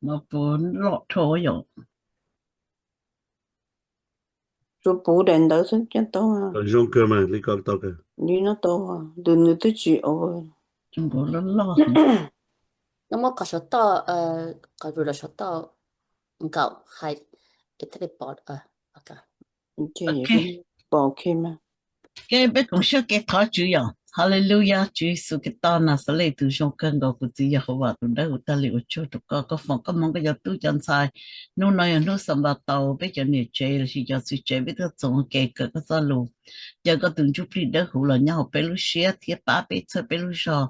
No puas loj dhau yom? Tsuas puv daim ntawv xwb coj tau. Zoo kawg mas li ko tau kawg. Li no tau, tus nws twb tsis over. Loj loj. No muab qhov saum toj, qhov rau saum toj nkaum hais, es thiaj li pom. Pom ok mas. Kev peb koom siab kev thov Tswv yom. Hallelujah, Tswv Yexus Khetos Naxales tus zoo kawg nkaus, kuv Txiv Yehauvas tus dawb huv tag li, ua tsaug rau koj, koj foom koj hmoov koj cov tub cov ntxhais. Hnub no yog hnub Xanpataus, peb cov niam tsev lossis cov txiv tsev peb tuaj txoos ua ke kawm koj txoj lus. Caw koj tus Ntsuj Plig dawb huv los nyob hauv peb lub siab thiab pab peb txhawb peb lub zog.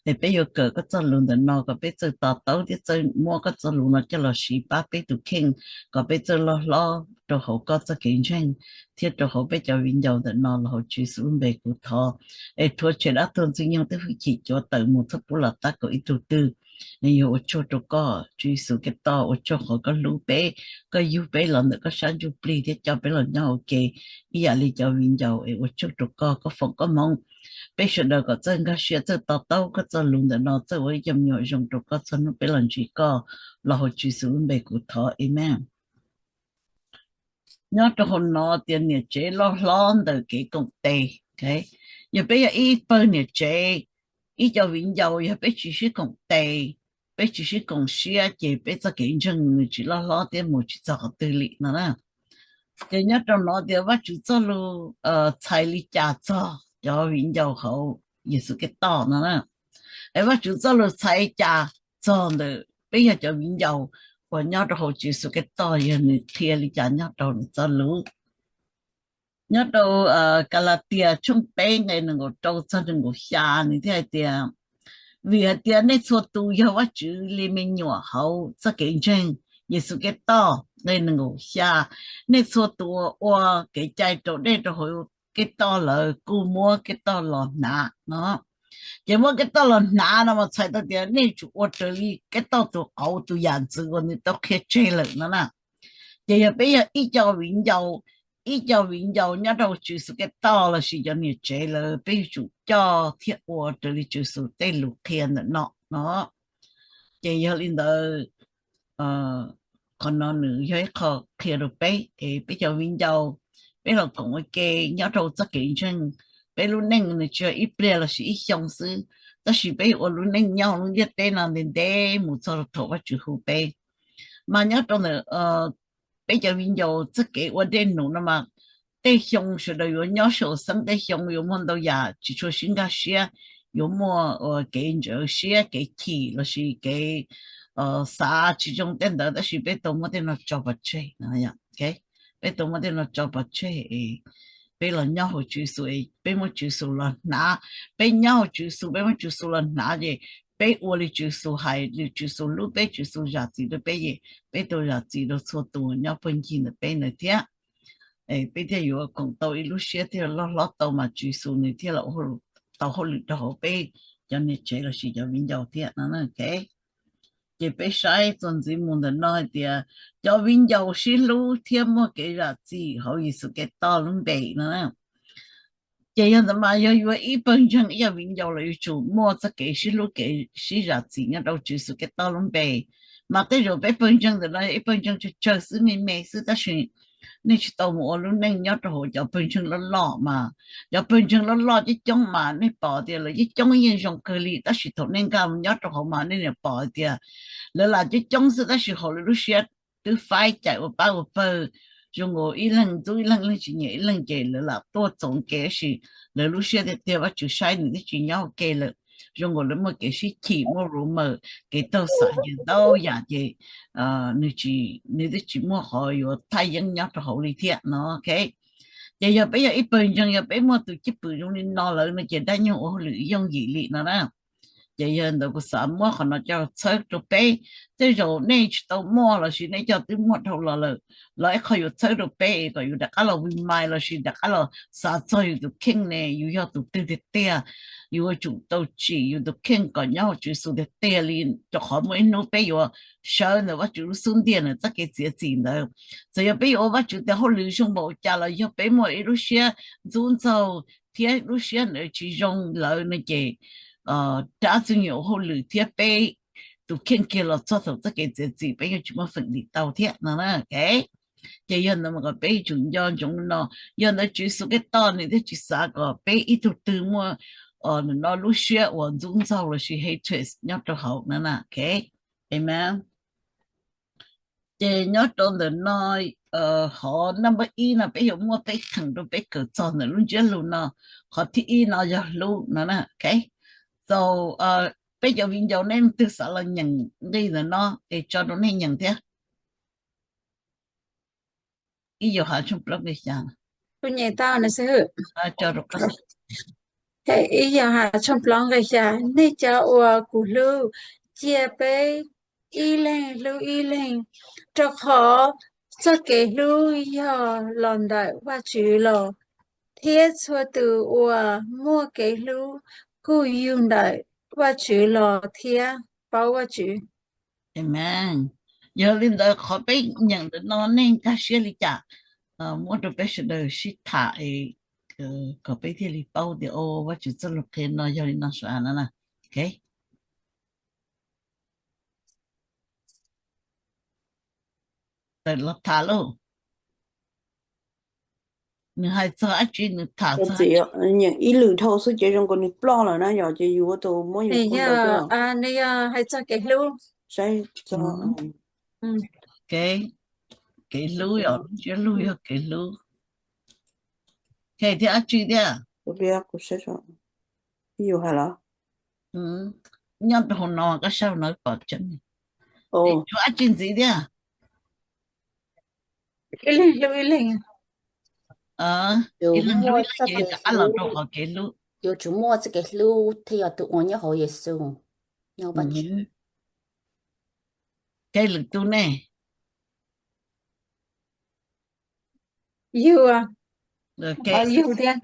Es peb yuav kawm koj txoj lus ntawm no kom peb txawj to taub thiab txawj muab koj txoj lus no coj los siv pab peb tus kheej, kom peb txawj loj hlob rau hauv koj txoj kev ntseeg thiab rau hauv peb cov viv ncaus ntawm no. Los hauv Tswv Yexus lub npe kuv thov, es rhuav tshem dab tuag ntxwg nyoog tej hwj chim cuav tawm mus txhob pub los tab kaum ib tug twg. Yog ua tsaug rau koj Tswv Yexus Khetos, ua tsaug qhov koj hlub peb, koj yug peb los ntawm koj sab ntsuj plig thiab coj peb los nyob ua ke ib yam li cov viv ncaus. Es ua tsaug rau koj, koj foom koj hmoov peb sawv daws kom txawj nkag siab, txawj to taub koj txoj lus ntawm no, txawj ua ib co me nyuam zoo rau koj txhua hnub peb los ntsib koj. Los hauv Tswv Yexus lub npe kuv thov, amen. Nyob rau hauv no tias niam tsev loj hlob ntawm kev koom tes. Yog peb yog ib pawg niam tsev, ib co viv ncaus, yog peb tsis sib koom tes, peb tsis sib koom siab, ces peb txoj kev ntseeg nws tsis loj hlob thiab mus tsis txog qhov twg li no na. Ces nyob rau no tias Vajtswv txoj lus txhais li cas txog cov viv ncaus hauv Yexus Khetos no na? Es Vajtswv txoj lus txhais li cas txog ntawm peb yog cov viv ncaus uas nyob rau hauv Tswv Yexus Khetos, yog nws qhia li cas nyob rau nws txoj lus? Nyob rau Kalatias tshooj peb nqe nees nkaum rau txog nees nkaum xya, nws thiaj hais tias, vim hais tias nej txhua tus yog Vajtswv li me nyuam hauv txoj kev ntseeg Yexus Khetos. Nqe nees nkaum xya, nej txhua tus ua kev cai raus dej rau hauv Khetos lawm kuj muab Khetos los hnav no. Ces muab Khetos los hnav no mas txhais tau tias nej yuav tsum ua raws li Khetos tus qauv tus yam ntxwv uas nws tau qhia tseg lawm no na. Ces yog peb yog ib co viv ncaus, ib co viv ncaus nyob rau Tswv Yexus Khetos lossis cov niam tsev lawm, peb yuav tsum coj thiab ua raws li Tswv Yexus tej lus qhia ntawm no no. Ces yog li ntawd, qhov no nws yog ib qho qhia rau peb es peb cov viv ncaus, peb los koom ua ke nyob rau txoj kev ntseeg. Peb lub neej nws tsis yog ib pliag lossis ib xyoo xwb, tab sis peb yuav ua lub neej nyob lub ntiaj teb no ntev ntev mus txog thaum Vajtswv hu peb. Mas nyob rau ntawm peb cov viv ncaus txoj kev ua dej num no mas tej xyoo sawv daws yuav nyob saum xeeb, tej xyoo yuav muaj ntau yam tsis tshua sib nkag siab, yuav muaj kev ntxhov siab, kev chim lossis kev xav tsis zoo tej ntawd, tab sis peb tau muab tej no tso pov tseg. Peb tau muab tej no tso pov tseg, peb los nyob hauv Tswv Yexus, peb muab Tswv Yexus los hnav. Peb nyob hauv Tswv Yexus, peb muab Tswv Yexus los hnav ces peb ua li Tswv Yexus hais, li Tswv Yexus hlub peb, Tswv Yexus zam txim rau peb ces peb tau zam txim rau txhua tus nyob pawg ncig ntawm peb ntawd thiab. Peb thiaj yuav koom tau ib lub siab thiaj loj hlob tau mas Tswv Yexus nws thiaj los tau hauj lwm rau hauv peb cov niam tsev lossis cov viv ncaus thiab no. Ces peb saib txuas ntxiv mus ntawm no hais tias cov viv ncaus sib hlub thiab muaj kev zam txim hauv Yexus Khetos lub npe no. Ces yog ntawd mas yog yuav ib pawg ntseeg ib yam viv ncaus los yuav tsum muaj txoj kev sib hlub kev sib zam txim nyob rau Tswv Yexus Khetos lub npe. Mas tej zaum peb pawg ntseeg ntawm no yog ib pawg ntseeg tsawg tsawg xwb, me me xwb, tab sis nej tsis tau mus ua lub neej nyob rau hauv cov pawg ntseeg loj loj mas. Cov pawg ntseeg loj loj coob coob mas nej pom tias lawv coob coob yeej zoo kawg li, tab sis thaum nej nkag mus nyob rau hauv mas nej niam pom tias lawv lam coob coob xwb, tab sis hauv lawv lub siab twb faib cais ua pab ua pawg, zoo nkaus ib leeg ntxub ib leeg, ib leeg tsis nyiam ib leeg, ces lawv lam tuaj txoos kev, tab sis lawv lub siab tiag tiag Vajtswv saib nws twb tsis nyob ua ke lawm. Zoo nkaus lawv muaj kev sib chim, muaj rumor, kev taug xav ntau yam ces nws twb tsis muaj qhov yuav thaj yeeb nyob rau hauv li thiab no. Ces yog peb yog ib pawg ntseeg, yog peb muaj tus cwj pwm zoo li no lawm no ces dab nyoog ua hauj lwm yooj yim li no na. Ces yog ntawd kuv xav muab qhov no coj txhawb rau peb. Tej zaum nej tsis tau muaj lossis nej cov twb muaj dhau los lawm, los ib qho yuav txhawb rau peb kom yus rov qab los vim mais lossis rov qab los xav txog yus tus kheej ne, yus yog tus twg tiag tiag, yus yuav tsum tau tsim yus tus kheej kom nyob hauv Tswv Yexus tiag tiag li, rau qhov muaj ib hnub peb yuav sawv ntawm Vajtswv lub xub ntiag ntawm txoj kev txiav txim ntawd. Txawm yog peb yuav ua Vajtswv tes hauj lwm zoo npaum cas los yog peb muaj ib lub siab ntxub ntxaug thiab lub siab ntawd tsis zoo lawm no ces rab txwg nyoam hauj lwm thiab peb tus kheej kiag los txog thaum txoj kev txiav txim peb yuav tsis muaj feem dim tau thiab no na. Ces yog ntawd mas kom peb yuav tsum nco ntsoov no, yog ntawd Tswv Yexus Khetos nws thiaj tsis xav kom peb ib tug twg muaj no lub siab uas ntxub ntxaug lossis hatred nyob rau hauv no na. Amen. Ces nyob rau ntawm no hov number ib no peb yuav muaj peb kheem rau peb kawm txog ntawm lub ntsiab lus no. Qhov thib ib no yog hlub no na. So peb cov viv ncaus nej leej twg xav los nyeem nqi ntawm no es tso rau nej nyeem thiab. Ib Yauhas tshooj plaub nqi xya. Ib Yauhas tshooj plaub nqi xya, nej cov uas kuv hlub, cia peb ib leeg hlub ib leeg, rau qhov txoj kev hlub yog los ntawm Vajtswv los, thiab txhua tus uas muaj kev hlub kuj yug ntawm Vajtswv los thiab paub Vajtswv. Amen. Yog li ntawd qhov peb nyeem ntawm no nej nkag siab li cas? Muab rau peb sawv daws sib tham es kom peb thiaj li paub tias o Vajtswv txoj lus qhia no yog li no sav no na. Tawm los tham lauj. Nws hais txog dab tsi, nws tham txog dab tsi? Nyeem ib lwm dhau xwb ces zoo nkaus nws ploj lawm na yom, ces yus ua tus muab yus nws yog hais txog kev hlub. Saib, kev hlub yom, lub ntsiab lus yog kev hlub. Thiab dab tsi thiab? Yus hais los nyob rau hauv no koj saib no pom tseeb. Yuav dab tsi ntxiv thiab? Ib leeg hlub ib leeg. Ib leeg hlub ib leeg ces rov qab los rau qhov kev hlub. Yuav tsum muaj txoj kev hlub thiaj yog tus uas nyob hauv Yexus, nyob Vajtswv. Kev lwm tus ne? Yug, yug thiab.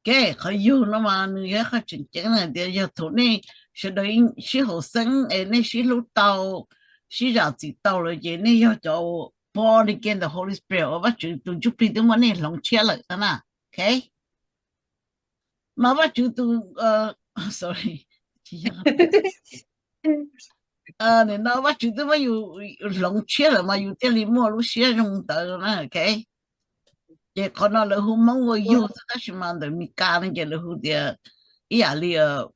Kev qhov yug no mas nws yog qhov tseem ceeb na, tias yog thaum nej sawv daws sib haum xeeb es nej sib hlub tau, sib zam txim tau lawm ces nej yog cov born again the Holy Spirit, uas Vajtswv tus Ntsuj Plig twb muab nej hloov tshiab lawm na. Mas Vajtswv tus, sorry, nim no Vajtswv twb muab yus hloov tshiab lawm mas yus thiaj li muaj lub siab zoo ntawd na. Ces qhov no lawv hu Hmoob ua yug xwb, tab sis mas ntawm Mes Kas no ces lawv hu tias ib yam li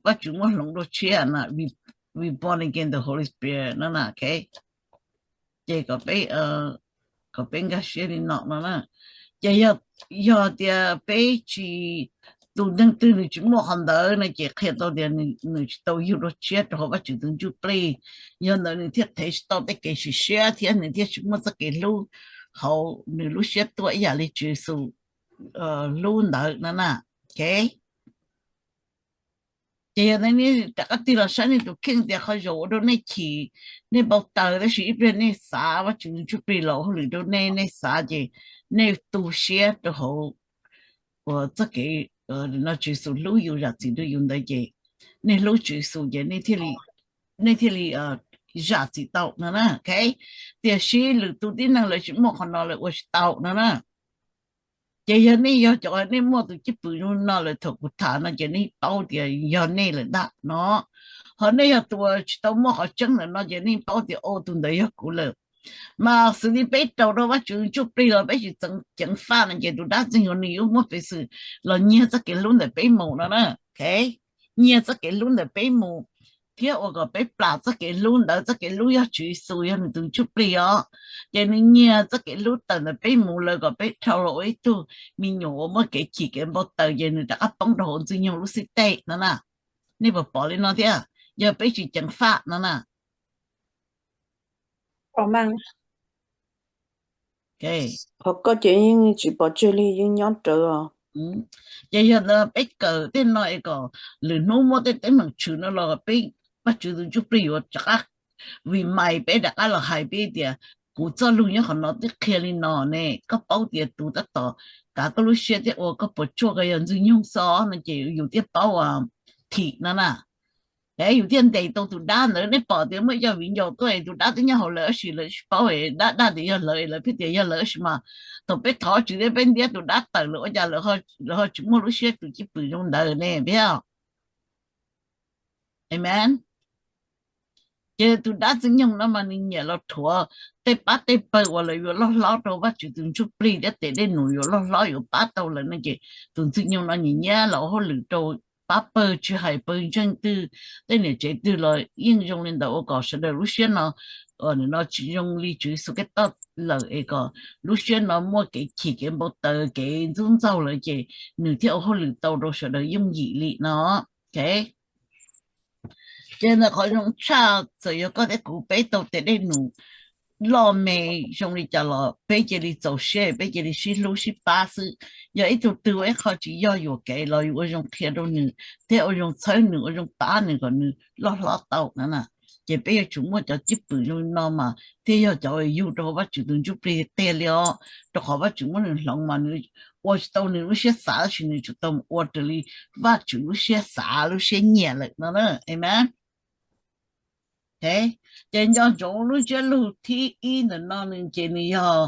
Vajtswv muab hloov dua tshiab na, we born again the Holy Spirit no na. Ces kom peb, kom peb nkag siab li no no na. Ces yog tias peb tsis, tus neeg twg nws tsis muaj qhov ntawd no ces qhia tau tias nws tsis tau yug dua tshiab rau hauv Vajtswv tus Ntsuj Plig. Yog ntawd nws thiaj thev tsis tau tej kev sim siab thiab nws thiaj tsis muaj txoj kev hlub hauv nws lub siab tuaj ib yam li Tswv Yexus hlub ntawd no na. Ces yog nej rov qab tig los saib nej tus kheej tias qhov zaum ua rau nej chim, nej npau taws, tab sis ib pliag nej xav Vajtswv tus Ntsuj Plig los ua hauj lwm rau nej, nej xav ces nej tu siab rau hauv uas txoj kev no Tswv Yexus hlub yus zam txim rau yus ntawd ces nej hlub Tswv Yexus ces nej thiaj li zam txim tau no na. Tiam sis lwm tus tib neeg lawv tsis muaj qhov no lawv ua tsis tau no na. Ces yog nej yog cov, nej muaj tus cwj pwm zoo no lawm thaum kuv tham no ces nej paub tias yog nej lawm ntag no. Ho nej yog tus uas tsis tau muaj qhov tseeb lawm no ces nej paub tias o tus ntawd yog kuv lawm. Mas xws li peb raug rau Vajtswv Ntsuj Plig los peb tsis ceev faj no ces tus dab ntxwg nyoog nws yuav muaj peev xwm los nyiag txoj kev hlub ntawm peb mus no na. Nyiag txoj kev hlub ntawm peb mus thiab ua kom peb plam txoj kev hlub ntawd. Txoj kev hlub yog Tswv Yexus, yog nws tus Ntsuj Plig os. Ces nws nyiag txoj kev hlub tawm ntawm peb mus lawm kom peb dhau los ua ib tug me nyuam uas muaj kev chim kev npau taws ces nws rov qab poob rau hauv ntxwg nyoog lub xib teg no na. Nej puas pom li no thiab? Yog peb tsis ceev faj no na. Qhov koj ces yeej tsis pom tseg li, yeej nyob rawv os. Ces yog ntawd peb kawm tej no es kom lwm hnub muaj tej teeb meem tshwm no los peb, Vajtswv tus Ntsuj Plig yuav rov qab remind peb, rov qab los hais peb tias kuv txoj lus nyob qhov no twb qhia li no ne, koj paub tias tus tab tom kav koj lub siab thiab ua koj puas tsuaj ko yog ntxwg nyoog xwb no ces yus thiaj paub thim no na. Es yus thiaj ntes tau tus dab ntawd. Nej pom tias muaj cov viv ncaus tuaj es tus dab twb nyob hauv lawv tab sis lawv tsis paub, dab dag tias yog lawv, lawv pheej tias yog lawv tab sis mas thaum peb thov Tswv thiab peb ntiab tus dab tawm lawm ua cas lawv ho tsis muaj lub siab tus cwj pwm zoo ntawd ne, peb Amen. Ces tus dab Ntxwg Nyoog no mas nws nyiam los rhuav tej pab tej pawg uas lawv yuav loj hlob rau Vajtswv tus ntsuj plig thiab tes dej num yuav loj hlob yuav pab tau lawv no ces tus Ntxwg Nyoog no nyiam nyiam los ua hauj lwm rau pab pawg, tsis hais pawg ntseeg twg, tej niam tsev twg los yeej zoo li ntawd, ua kom sawv daws lub siab no, no tsis zoo li Tswv Yexus Khetos lawm es kom lub siab no muaj kev chim kev npau taws kev ntxub ntxaug lawm ces nws thiaj ua hauj lwm tau rau sawv daws yooj yim li no. Ces ntawm qhov zoo tshaj, txawm yog koj thiab kuv peb tau tes dej num loj me zoo li cas los peb cia li txaus siab, peb cia li sib hlub sib pab xwb. Yog ib tug twg ua ib qho tsis yog yuam kev los yus ua zoo qhia rau nws thiab ua zoo txhawb nws, ua zoo pab nws kom nws loj hlob tau na, ces peb yuav tsum muaj cov cwj pwm zoo li no mas thiaj yog cov yug rau Vajtswv tus ntsuj plig tiag tiag li os. Rau qhov Vajtswv muab nws hloov mas nws ua tsis tau nws lub siab xav, tab sis nws tsum tau ua raws li Vajtswv lub siab xav lub siab nyiam lawm no na. Amen. Ces nco ntsoov lub ntsiab lus thib ib ntawm no nws ces nws yog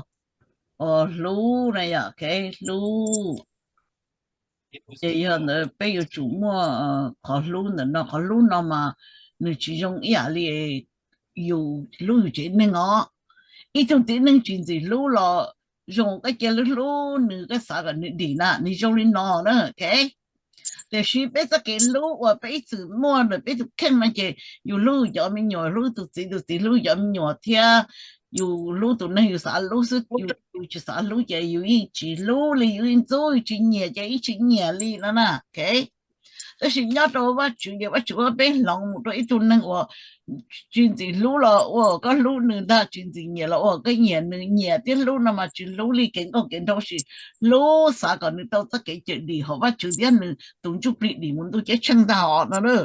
hlub na, yog hlub. Ces yog ntawd peb yuav tsum muaj qhov hlub ntawm no. Qhov hlub no mas nws tsis zoo ib yam li yus hlub yus tsev neeg os. Ib tug txiv neej tsis ntxim hlub los zoo koj cia li hlub nws, koj xav kom nws dim na, nws zoo li no na. Tiam sis peb txoj kev hlub uas peb ib txwm muaj ntawm peb tus kheej no ces yus hlub yus cov me nyuam, hlub tus txiv, tus txiv hlub cov me nyuam thiab. Yus hlub tus neeg yus xav hlub xwb, yus tsis xav hlub ces yus yeej tsis hlub li, yus yeej ntxub, yus tsis nyiam ces yeej tsis nyiam li no na. Tab sis nyob rau Vajtswv ces Vajtswv muab peb hloov mus rau ib tug neeg uas tsis ntxim hlub los ua koj hlub nws ntag, tsis ntxim nyiam los ua koj nyiam nws. Nyiam thiab hlub no mas tsis hlub li kev nkauj kev nraug, sis hlub xav kom nws tau txoj kev cawm dim hauv Vajtswv thiab nws tus ntsuj plig dim mus ntuj ceeb tsheej ntag os no.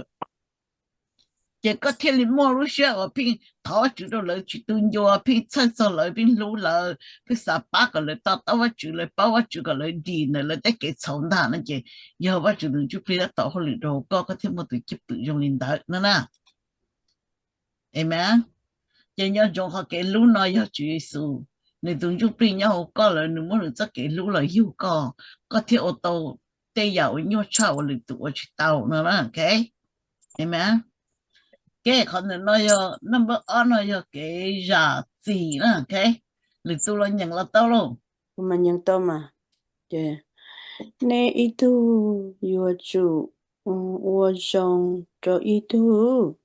Ces koj thiaj li muaj lub siab uas pheej thov Vajtswv rau lawv tsis tu ncua, pheej txhawj txog lawv, pheej hlub lawv, pheej xav pab kom lawv to taub Vajtswv, lawv paub Vajtswv kom lawv dim ntawm lawv tej kev txhaum ntag no ces yog Vajtswv tus ntsuj plig tab tom ua hauj lwm rau hauv koj, koj thiaj muaj tus cwj pwm zoo li ntawd na na. Amen. Ces nco ntsoov qhov kev hlub no yog Tswv Yexus, nws tus ntsuj plig nyob hauv koj lawm, nws muab nws txoj kev hlub los yug koj, koj thiaj ua tau tej yam uas nyuaj tshaj uas lwm tus ua tsis tau no. Amen. Ces qhov ntawm no yog number ob no yog kev zam txim na. Lwm tus los nyeem los tau lauj. Kuv mas nyeem tau mas. Ces nej ib tug yuav tsum ua zoo rau ib tug,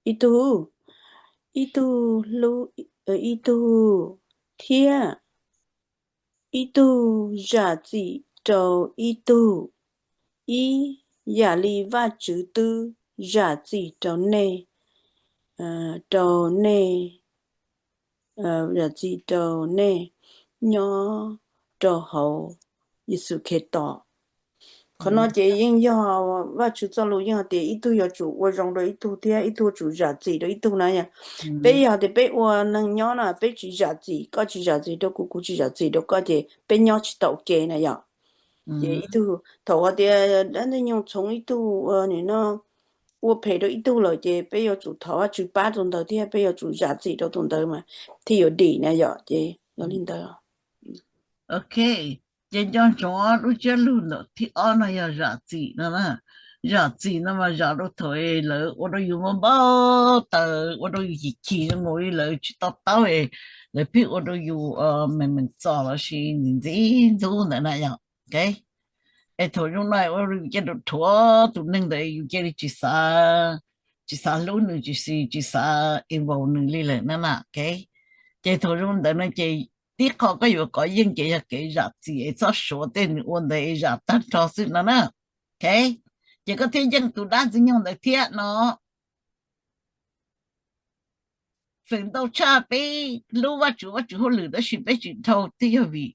ib tug, ib tug hlub ib tug, thiab ib tug zam txim rau ib tug, ib yam li Vajtswv twb zam txim rau nej, rau nej, zam txim rau nej nyob rau hauv Yexus Khetos. Qhov no ces yeej yog Vajtswv txoj lus yeej hais tias ib tug yuav tsum ua zoo rau ib tug thiab ib tug yuav tsum zam txim rau ib tug na yom. Peb yog tias peb ua neeg nyob no peb tsis zam txim, koj tsis zam txim rau kuv, kuv tsis zam txim rau koj ces peb nyob tsis tau ua ke na yom. Ces ib tug thaum hais tias dab ntxwg nyoog txhoov ib tug, nim no ua phem rau ib tug lawm ces peb yuav tsum thov Vajtswv pab tus ntawd thiab peb yuav tsum zam txim rau tus ntawd mas thiaj yuav dim na yom. Ces yog li ntawd. Ok, ces nco ntsoov lub ntsiab lus ntawm thib ob no yog zam txim no na. Zam txim no mas zam rau thaum lawv ua rau yus npau npau taws, ua rau yus chim chim zoo nkaus li lawv tsis to taub, lawv pheej ua rau yus meem meem txom lossis ntxim ntxub ntawd na yom. Es thaum zoo no ua rau yus cia li rhuav tus neeg ntawd, yus cia li tsis xav, tsis xav hlub nws, tsis, tsis xav involve nws li lawm na na. Ces thaum zoo ntawd no ces tib qho koj yuav kov yeej ces yog kev zam txim es txhob suav tej nws ua ntawd es zam tag nrho xwb no na. Ces koj thiaj yeej tus dab ntxwg nyoog ntawd thiab no. Feem ntau tshaj peb hlub Vajtswv, Vajtswv hauj lwm tab sis peb tsis dhau twb yog vim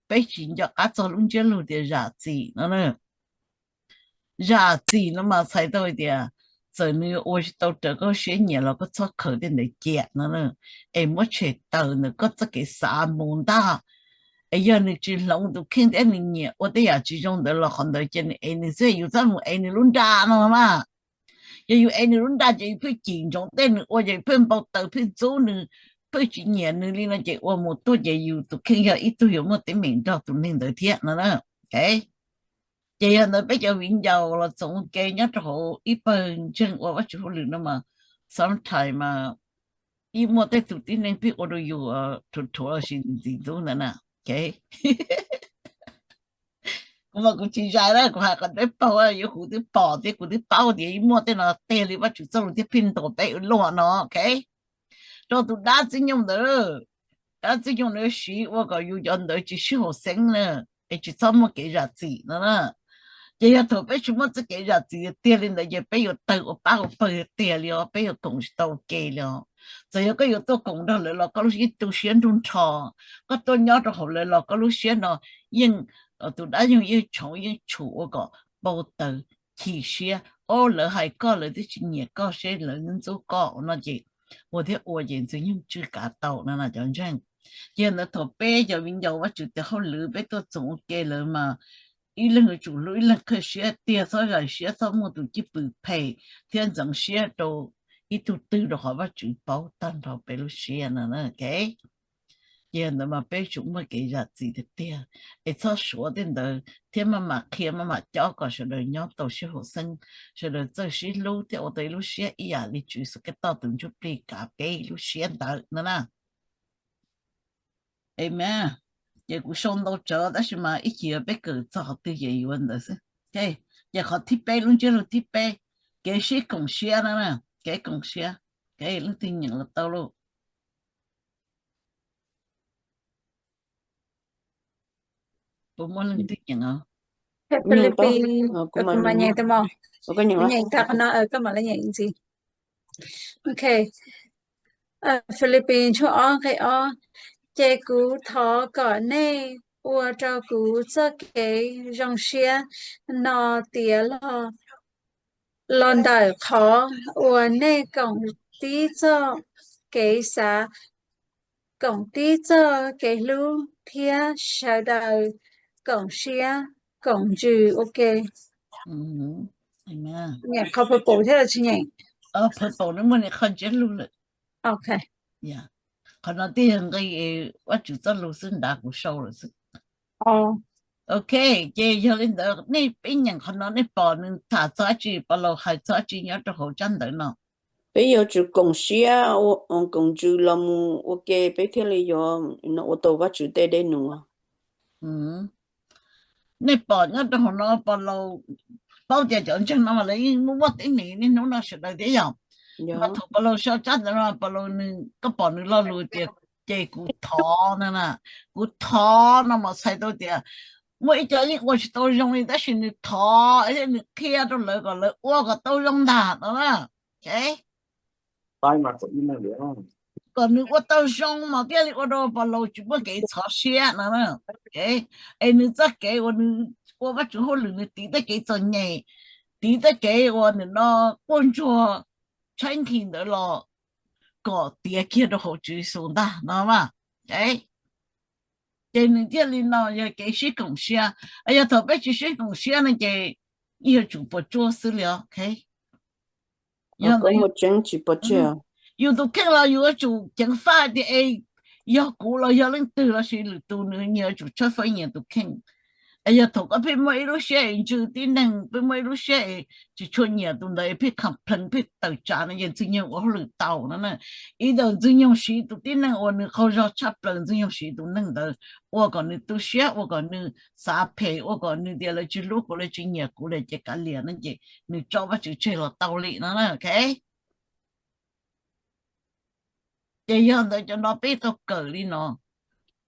peb tsis nco qab txog lub ntsiab lus tias zam txim no. Zam txim no mas txhais tau tias txawm nws ua tsis tau raws koj siab nyiam los koj txhob khaws tej ntawd cia no, es muab tshem tawm ntawm koj txoj kev xav mus ntag. Es yog nws tsis hloov tus kheej thiab nws nyiam ua tej yam tsis zoo ntawd los qhov ntawd cia nws ev nws xwb, yus txhob mus ev nws lub nra no mas. Yog yus ev nws lub nra ces yus pheej cim ntsoov tej nws ua ces yus pheej npau taws pheej ntxub nws, pheej tsis nyiam nws li no ces ua mus tuaj ces yus tus kheej yog ib tug yuav muaj teeb meem nrog tus neeg ntawd thiab no. Ces yog ntawd peb cov viv ncaus los txoov ke nyob rau hauv ib pawg ntseeg ua Vajtswv hauj lwm no mas sometimes mas ib muaj tej tus tib neeg pheej ua rau yus thuav thuav los sis ntxim ntxub ntawd na. Kuv mas kuv tsis zais na, kuv hais qhov dawb paug, yuav kuv twb pom thiab kuv twb paub tias ib muaj tej no tiag li, Vajtswv txoj lus thiaj pheej ntuas peb ua luaj no, ok. Rau tus dab Txwj Nyoog ntawd, dab Txwj Nyoog ntawd siv ua kom yus cov ntawd tsis sib haum xeeb na, es tsis txhob muaj kev zam txim no na. Ces yog thaum peb tsis muaj txoj kev zam txim tiag li ntawd ces peb yuav tawg ua pab ua pawg tiag li os, peb yuav koom tsis tau ua ke li os. Txawm yog koj yuav tuaj koom nrog lawv los koj lub siab tu siab nrug nrho, koj tuaj nyob rau hauv lawv los koj lub siab no yeej, tus dab yoog yeej tshoov yeej tshum ua kom npau taws, chim siab, o lawv hais koj lawv twb tsis nyiam koj seb lawv ntxub koj no ces ua thiab ua ces Ntxwg Nyoog tswj kav tau no na cov ntseeg. Ces ntawd thaum peb cov viv ncaus Vajtswv tes hauj lwm peb tuaj txoos ua ke lawm mas ib leeg yuav tsum hlub ib leeg, qhia siab tiag, txhob zais siab, txhob muaj tus cwj pwm phem thiab ntxeev siab rau ib tug twg rau qhov Vajtswv paub tag nrho peb lub siab no. Ces ntawd mas peb yuav tsum muaj kev zam txim tiag tiag, es txhob suav tej ntawd thiab maj mam qhia maj mam cob kom sawv daws nyob tau sib haum xeeb, sawv daws txawj sib hlub thiab ua tau ib lub siab ib yam li Tswv Yexus Khetos tus ntsuj plig kav peb lub siab ntawd no na. Amen. Ces kuv sau ntau tsawv tab sis mas ib chim peb kawm txog qhov twg ces yuav ntawd xwb. Ces qhov thib peb, lub ntsiab lus thib peb, kev sib koom siab no na, kev koom siab, kev leej twg nyeem los tau lauj. Puas muaj leej twg nyeem os? Philippines, kuv mam nyeem tag qhov no, koj mam li nyeem ntxiv. Ok. Philippines tshooj ob nqe ob. Ces kuv thov kom nej ua rau kuv txoj kev zoo siab no tiav los, los ntawm qhov uas nej koom tib txoj kev xav, koom tib txoj kev hlub thiab sawv daws koom siab koom ntsws ua ke. Nyeem qhov purple thiab los tsis nyeem? Purple nws muaj nws qhov ntsiab lus lawm. Ok. Qhov no twb yog nqi Vajtswv txoj lus xwb, nrad kuv sau lawm xwb. Ok, ces yog li ntawd nej peb nyeem qhov no nej pom nws tham txog dab tsi, Paulus hais txog dab tsi nyob rau hauv tsab ntawv no? Peb yuav tsum koom siab, koom ntsws los mus ua ke peb thiaj li yuav ua tau Vajtswv tej dej num. Nej pom nyob rau hauv no Paulus paub tias cov ntseeg no mas lawv yeej muaj muaj teeb meem niaj hnub no sawv daws thiab yom. Mas thaum Paulus sau tsab ntawv no Paulus nws, koj pom nws lo lus tias ces kuv thov no na, kuv thov no mas txhais tau tias muaj ib co yeej ua tsis tau zoo li tab sis nws thov thiab nws qhia rau lawv kom lawv ua kom tau zoo ntag no na. Kom nws ua tau zoo mas thiaj li ua rau Paulus tsis muaj kev txhov siab no. Es nws txoj kev uas nws ua Vajtswv hauj lwm nws tiv tej kev txom nyem, tiv tej kev uas nws no quaj ntsuag tshaib nqhis ntawd los kom tiav kiag rau hauv Tswv Yexus ntag no mas. Ces nws thiaj li no yog kev sib koom siab. Yog thaum peb tsis sib koom siab no ces yeej yuav tsum puas tsuaj xwb li os. Yus tus kheej los yus yuav tsum ceev faj tias es yog kuv los yog leej twg los sis lwm tus nws nyias yuav tsum tshawb fawb nyias tus kheej. Es yog thaum koj pheej muaj ib lub siab es ntsws tib neeg, pheej muaj ib lub siab es tsis tshua nyiam tus ntawd es pheej complain pheej tawm tsam no ces Ntxwg Nyoog ua hauj lwm tau no na. Ib ntawm Ntxwg Nyoog siv tus tib neeg uas nws qaug zog tshaj plaws, Ntxwg Nyoog siv tus neeg ntawd ua kom nws tu siab, ua kom nws xav phem, ua kom nws tias lawv tsis hlub kuv, lawv tsis nyiam kuv li ces kav liam no ces nws tso Vajtswv tseg los tau li no na. Ces yog ntawd cov no peb tau kawm li no.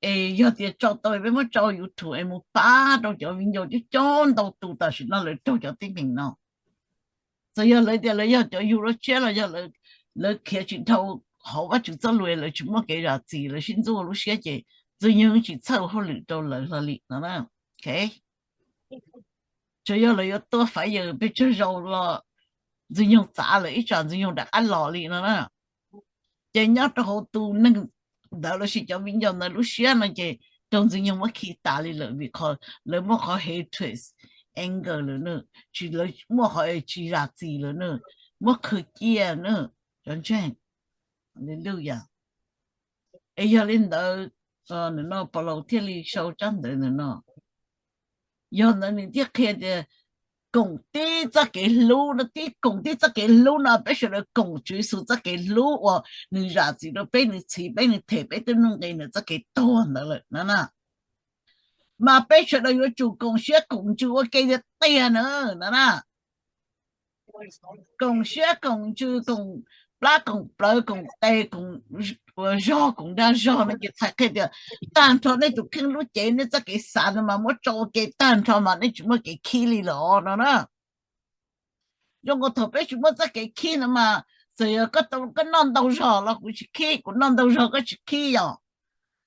Es yog tias tso tau peb muab tso YouTube es mus pab rau cov viv ncaus coob coob ntau tus tam sim no lawv raug cov teeb meem no. Txawm yog lawv tias lawv yog cov yug lub tshiab los yog lawv khiav tsis dhau hauv Vajtswv txoj lus, lawv tsis muaj kev zam txim, lawv sib ntxub ua lub siab ces Ntxwg Nyoog tsis txhawj ua hauj lwm rau lawv hlo li no. Tsuas yog lawv yuav tua fire pes tsawg zaus los Ntxwg Nyoog txav lawm ib tsam Ntxwg Nyoog rov qab los li no na. Ces nyob rau hauv tus neeg ntawd lossis cov viv ncaus ntawd lub siab no ces raug Ntxwg Nyoog muab khi tas li lawm vim qhov lawv muaj qhov hatred, anger lawm na, tsis, lawv muaj qhov tsis zam txim lawm na, muab khwv ciaj na, cov ntseeg. Haleluya. Es yog li ntawd, nws no Paulus thiaj li sau tsab ntawv ntawm no. Yog ntawd nws thiaj qhia tias koom tib txoj kev hlub no, tib koom tib txoj kev hlub no, peb sawv daws koom Tswv Yexus txoj kev hlub uas nws zam txim rau peb, nws txhiv peb, nws them peb tib nuj nqis nws txoj kev tuag ntawd lawm no na. Mas peb sawv daws yuav tsum koom siab koom ntsws ua ke tiag tiag na no na. Koom siab koom ntsws, koom plab koom plawv, koom tes, koom zog koom dag zog no ces txhais qhia tias tag nrho nej tus kheej lub cev, nej txoj kev xav no mas muab tso ua ke tag nrho mas nej tsis muaj kev khib li los no na. Zoo nkaus thaum peb tsis muaj txoj kev khib no mas txawm yog koj noj ntau zog los kuv tsis khib, kuv noj ntau zog koj tsis khib yom.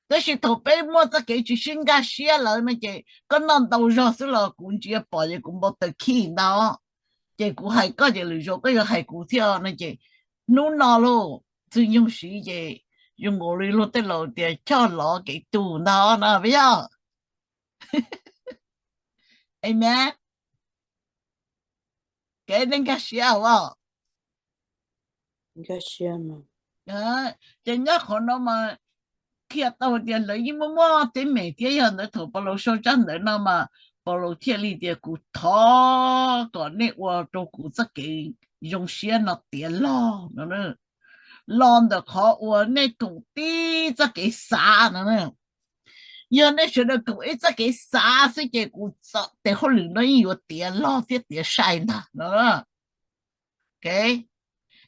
Tab sis thaum peb muaj txoj kev tsis sib nkag siab lawm no ces koj noj ntau zog xwb los kuv ntsia pom ces kuv npau taws khib ntag. Ces kuv hais koj ces lwm zaus koj yuav hais kuv thiab no ces hnub no lauj, Ntxwg Nyoog siv ces zoo nkaus li luag tej laus tias choj lov kev tu ntag no peb yog. Amen. Kev nej nkag siab as. Ces nyob qhov no mas qhia tau tias lawv yeej muaj muaj teeb meem thiab. Yog ntawd thaum Paulus sau tsab ntawv no mas Paulus thiaj li tias kuv thov kom nej ua rau kuv txoj kev zoo siab no tiav log no, los ntawm qhov uas nej koom tib txoj kev xav no. Yog nej sawv daws koom ib txoj kev xav xwb ces kuv txoj tes hauj lwm no yeej yuav tiav log thiab tiav sai ntag no.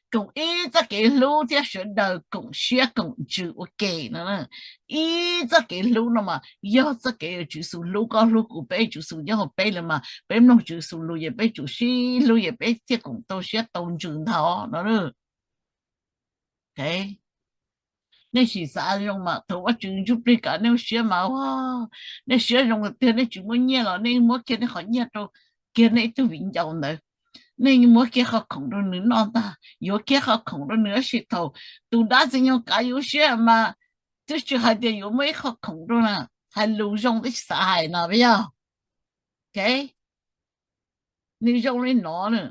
Koom ib txoj kev hlub thiab sawv daws koom siab koom ntsws ua ke no. Ib txoj kev hlub no mas yog txoj kev uas Tswv Yexus hlub koj hlub kuv, peb Tswv Yexus nyob hauv peb lawm mas peb mloog Tswv Yexus lus ces peb tsum sib hlub ces peb thiaj koom tau siab tau ntsws ntag no. Nej sim xav zoo mas thaum Vajtswv ntsuj plig kam nej lub siab mas ua, nej siab zoo tiag, nej tsis muaj nyiaj los nej muab kiag nej qhov nyiaj rau kiag nej ib tug viv ncaus ntawd. Nej muab kiag qhov khoom rau nws noj ntag, yuav kiag qhov khoom rau nws tab sis thaum tus dab Ntxwg Nyoog kav yus siab mas twb tsis hais tias yuav muab ib qhov khoom rau na, hais lus zoo twb tsis xav hais no peb yog. Nws zoo li no na.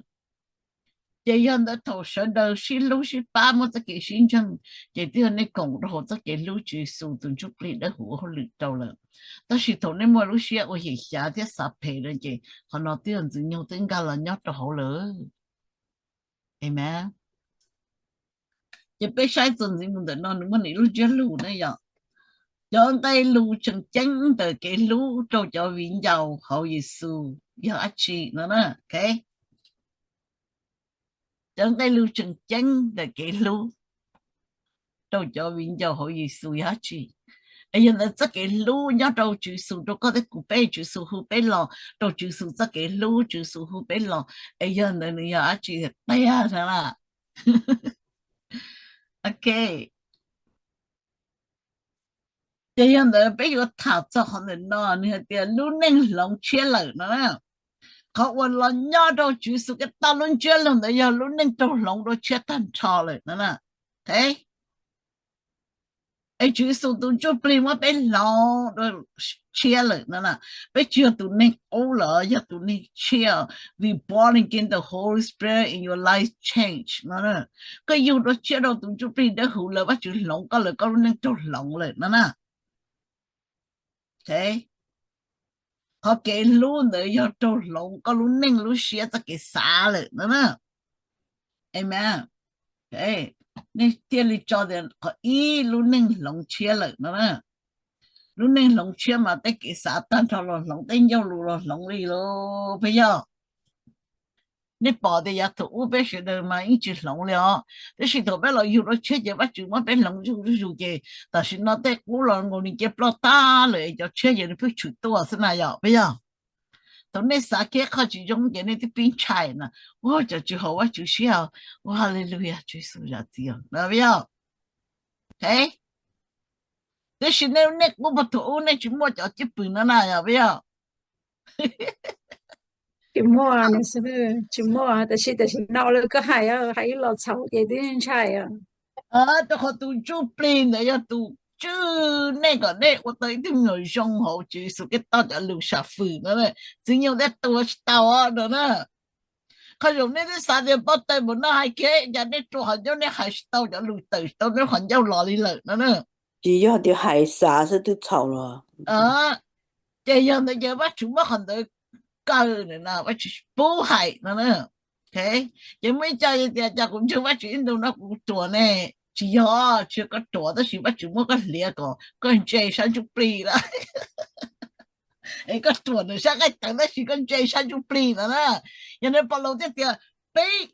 Ces yog ntawd thaum sawv daws sib hlub sib pab muaj txoj kev sib ntseeg ces twb yog nej koom rau hauv txoj kev hlub Tswv Yexus tus ntsuj plig dawb huv ua hauj lwm rau lawm. Tab sis thaum nej muaj lub siab ua xyem xyav thiab xav phem lawm ces qhov no twb yog Ntxwg Nyoog twb nkag los nyob rau hauv lawm. Amen. Ces peb saib txuas ntxiv mus ntawm no nws muaj ib lub ntsiab lus ne yom. Cov nqe lus tseem ceeb ntawm kev hlub rau cov viv ncaus hauv Yexus yog dab tsi no? Cov nqe lus tseem ceeb ntawm kev hlub rau cov viv ncaus hauv Yexus yog dab tsi? Es yog ntawd txoj kev hlub nyob rau Tswv Yexus rau koj thiab kuv, peb Tswv Yexus hu peb los rau Tswv Yexus txoj kev hlub, Tswv Yexus hu peb los, es yog ntawd nws yog dab tsi tiag na? Ok. Ces yog ntawd peb yuav tham txog qhov ntawm no, nws hais tias lub neej hloov tshiab lawm no. Qhov uas los nyob rau Tswv Yexus Khetos lub ntsiab lus ntawd yog lub neej raug hloov dua tshiab tag nrho lawm no. Es Tswv Yexus tus ntsuj plig muab peb hloov dua tshiab lawm no. Peb tsis yog tus neeg qub lawm, yog tus neeg tshiab. Be born again, the Holy Spirit in your life change no. Koj yug dua tshiab rau tus ntsuj plig dawb huv lawm, Vajtswv hloov koj lawm, koj lub neej raug hloov lawm no na. Qhov kev hlub ntawd yog raug hloov koj lub neej lub siab txoj kev xav lawm no na. Amen. Nej thiaj li tso tias qhov ib lub neej hloov tshiab lawm no na. Lub neej hloov tshiab mas tej kev xav tag nrho los hloov, tej ncauj lus los hloov li lauj, peb yog. Nej pom tias yav thaum ub peb sawv daws mas yeej tsis hloov li os, tab sis thaum peb los yug dua tshiab ces Vajtswv muab peb hloov zuj zus ces tam sim no tej qub los nkaus li cia ploj tag lawm, cov tshiab ces nws pheej tshwm tuaj xwb na yom, peb yog. Thaum nej xav kiag qhov tsis zoo ces nej twb pib ntshai na, ua cov tsis haum Vajtswv siab, ua hallelujah, Tswv Yexus zam txim os, peb yog. Tab sis nej, nej qub puag thaum ub nej tsis muaj cov cwj pwm no na yom, peb yog. Tsis muaj, tsis muaj, tab sis tam sim no lawv koj hais, hais ib los txhaum ces twb ntshai. Rau qhov tus ntsuj plig ntawd yog tus tswj nej kom nej ua tau ib tug me nyuam zoo hauv Tswv Yexus Khetos cov lus sam fwm no, Ntxwg Nyoog thiaj tua tsis tau no na. Qhov zaum nej twb xav tias npau taws npaum no hais kiag cas nej rua qhov ncauj nej hais tsis tau cov lus, tawm tsis tau nej qhov ncauj los li lawm no na. Tsis yog tias hais xav xwb twb txhaum los. Ces yog ntawd ces Vajtswv muab qhov ntawd kaw na, Vajtswv tsis pub hais no na. Ces muaj ib co tias, cas kuv ntseeg Vajtswv ib ntus no kuv ruam ne? Tsis yog, tsis yog koj ruam, tab sis Vajtswv muab koj hliav kom koj ntse sab ntsuj plig lawm. Es koj ruam ntawm sab nqaij tawv tab sis koj ntse sab ntsuj plig no na. Yog li Paulus thiaj tias peb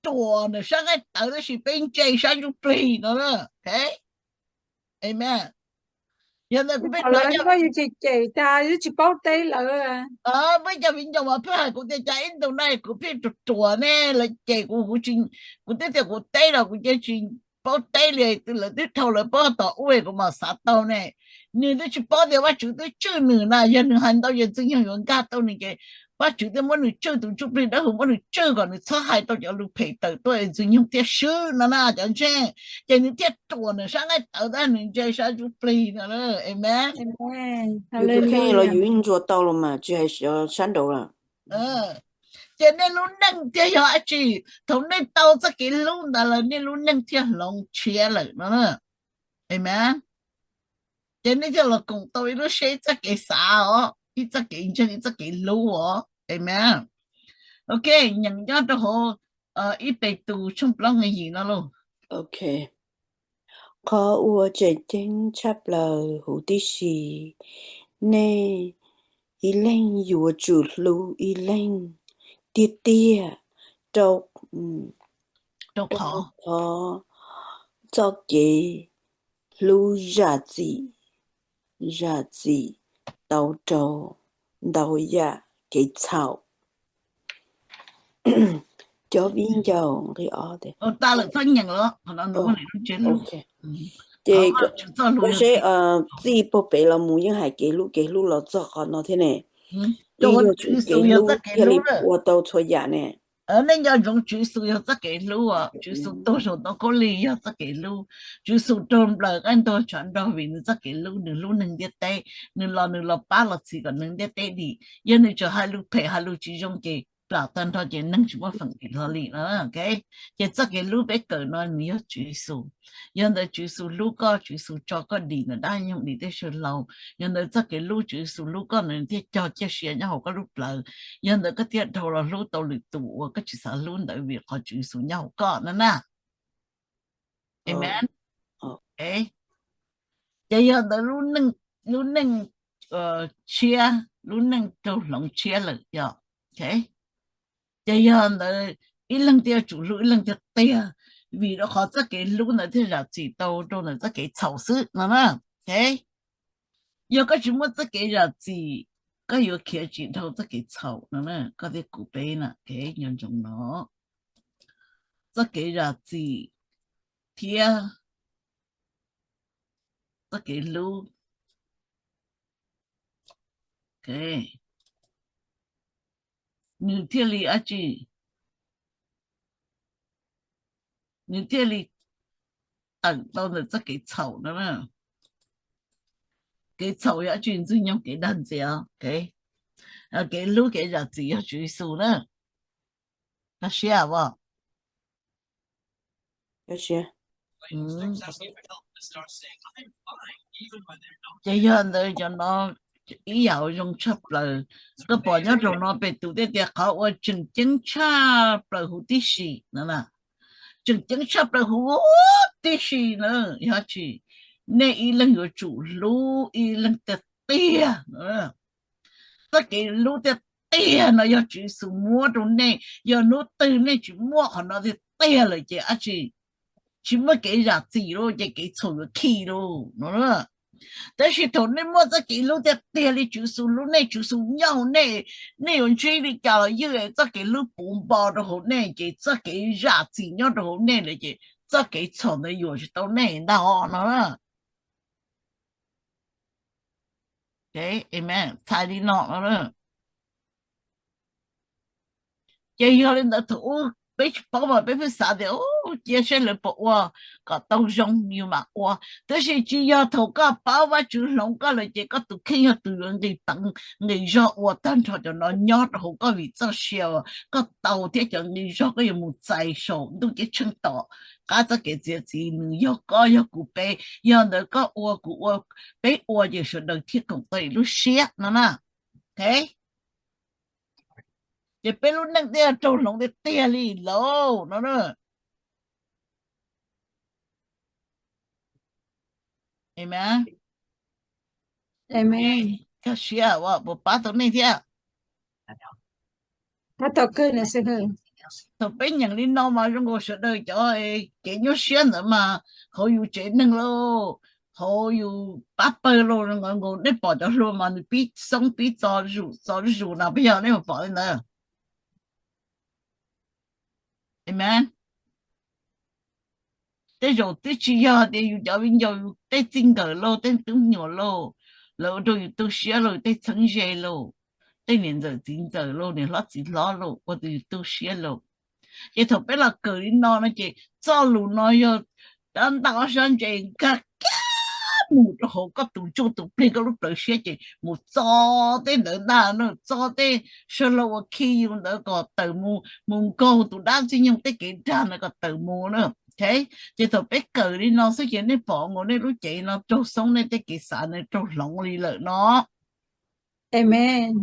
ruam ntawm sab nqaij tawv tab sis peb ntse sab ntsuj plig no na. Amen. Yog ntawd kuv pheej, yus tsis cem tas, yus tsis paub teb lawm. Muaj cov viv ncaus mas pheej hais kuv tias cas ib ntus no kuv pheej ruam ruam ne, lawv cem kuv, kuv twb tias kuv teb los kuv cia tsis paub teb li, lawv twb dhau lawv paub tom ub kuv mam xav tau ne. Nws twb tsis paub tias Vajtswv twb tswj nws na, yog nws hais ntau ces Ntxwg Nyoog yuav nkag tau nws ces Vajtswv thiaj muab nws tswj, tus ntsuj plig dawb huv muab nws tswj kom nws txhob hais tau cov lus phem tawm tuaj es Ntxwg Nyoog thiaj swb no na cov ntseeg. Ces nws thiaj ruam ntawm sab nqaij tawv tab nws ntse sab ntsuj plig no. Amen. Yus tus kheej los yus yeej ntsuas tau los mas tsis hais sab nraud lawm. Ces nej lub neej thiaj yog dab tsi? Thaum nej tau txoj kev hlub ntawd lawm nej lub neej thiaj hloov tshiab lawm no. Amen. Ces nej thiaj los koom tau ib lub siab, ib txoj kev xav os, ib txoj kev ntseeg, ib txoj kev hlub os. Amen. Ok, nyeem nyob rau hauv ib Petus tshooj plaub nqe yim no lauj. Ok. Qhov uas tseem ceeb tshaj plaws huv tib si, nej ib leeg yuav tsum hlub ib leeg tiag tiag, rau qhov txoj kev hlub zam txim, zam txim tau rau ntau yam kev txhaum. Cov viv ncaus nqi ob tias, ces koj seb txij puag pem los mus yeej hais kev hlub kev hlub los txog qhov no thiab ne. Yeej yog tswv kev hlub thiaj li ua tau txhua yam ne. Nej nco ntsoov Tswv Yexus yog txoj kev hlub, Tswv Yexus tuag saum ntoo khaub lig yog txoj kev hlub, Tswv Yexus raug nplawm qaij ntuag tshav nrog vim nws txoj kev hlub, nws hlub neeg ntiaj teb, nws los nws los pab los txhiv kom neeg ntiaj teb dim. Yog nws tseem hais lus phem hais lus tsis zoo ces plam tag nrho ces neeg tsis muaj feem dim hlo li no. Ces txoj kev hlub peb kawm no nws yog Tswv Yexus. Yog ntawd Tswv Yexus hlub koj, Tswv Yexus tso koj dim ntawm dab nyuj dim tej saw hlau. Yog ntawd txoj kev hlub Tswv Yexus hlub koj nws thiaj cog ciaj sia nyob hauv koj lub plawv. Yog ntawd koj thiaj dhau los hlub tau lwm tus uas koj tsis xav hlub ntawd vim qhov Tswv Yexus nyob hauv koj no na. Amen. Ces yog ntawd lub neej tshiab, lub neej raug hloov tshiab lawm yog. Ces yog ntawd ib leeg thiaj yuav tsum hlub ib leeg tiag tiag, vim rau qhov txoj kev hlub ntawd thiaj zam txim tau rau ntawm txoj kev txhaum xwb no na. Yog koj tsis muaj txoj kev zam txim, koj yuav khiav tsis dhau txoj kev txhaum no na. Koj thiab kuv peb na, nco ntsoov no, txoj kev zam txim thiab txoj kev hlub, nws thiaj li dab tsi, nws thiaj li tawm tau ntawm txoj kev txhaum no. Kev txhaum yog dab tsi? Ntxwg nyoog kev dag ntxias. Kev hlub kev zam txim yog Tswv Yexus na. Koj siab as? Ces yog ntawd cov no ib yam uas zoo tshaj plaws. Koj pom nyob rau no Petus thiaj tias qhov uas tseem ceeb tshaj plaws huv tib si no, tseem ceeb tshaj plaws huv tib si na, yog dab tsi? Nej ib leeg yuav tsum hlub ib leeg tiag tiag. Txoj kev hlub tiag tiag no yog Tswv Yexus muab rau nej. Yog hnub twg nej tsis muaj qhov no tiag tiag lawm ces dab tsi? Tsis muaj kev zam txim lauj, ces kev txhaum yuav khi lauj no. Tab sis thaum nej muaj txoj kev hlub tiag tiag li Tswv Yexus hlub nej, Tswv Yexus nyob hauv nej, nej yuav ntsib li cas los ywj, txoj kev hlub puv npo rau hauv nej, ces txoj kev zam txim nyob rau hauv nej lawm ces txoj kev txhaum ntawd yuam tsis tau nej ntag no. Txhais li no no. Ces yog li ntawd thaum ub peb tsis paub mas peb pheej xav tias cia saib lawv puas ua kom tau zoo yus mam ua. Tab sis tsis yog, thaum koj paub Vajtswv hloov koj lawm ces koj tus kheej yog tus yuav nqis peev nqis zog ua tag nrho cov no nyob rau hauv koj vim txoj sia uas koj tau thiab cov nqi zog koj yuav mus txais saum ntuj ceeb tsheej tom qab txoj kev txiav txim nws yog koj yog kuv peb. Yog ntawd koj ua kuv ua peb ua ces sawv daws thiaj koom tau ib lub siab no na. Ces peb lub neej thiaj raug hloov tiag tiag li lauj no na. Amen. Amen. Koj siab puas pab tau nej thiab? Thaum peb nyeem li no mas zoo nkaus sawv daws cov kev nyuaj siab ntawd mas hauv yus tsev neeg lauj, hauv yus pab pawg lauj, zoo nkaus nej pom cov hluas mas nws pib xoob pib txo zus txo zus no, peb yog nej mus pom li ntawd. Amen. Tej zaum twb tsis yog tias yus cov viv ncaus, yus tej txij nkawm lauj, tej tub nyuam lauj, lawv ua rau yus tu siab lauj, tej txheeb ze lauj, tej niam ntxawm txiv ntxawm lauj, niam hlob txiv hlob lauj, ua rau yus tu siab lauj. Ces thaum peb los kawm li no no ces txoj lus no yog rab ntaj ob sab ntse nkag kiag mus rau hauv koj tus ntsuj tus plig, koj lub plawv siab ces mus txo tej ntawd ntag na, txo tej sawv laug uas khi yus ntawd kom tawm mus, mus nkaug tus dab ntxwg nyoog tej kev dag ntawd kom tawm mus na. Ces thaum peb kawm li no xwb ces nej pom nkaus nej lub cev no raug xoob, nej tej kev xav ntawd raug hloov li lawm no. Amen.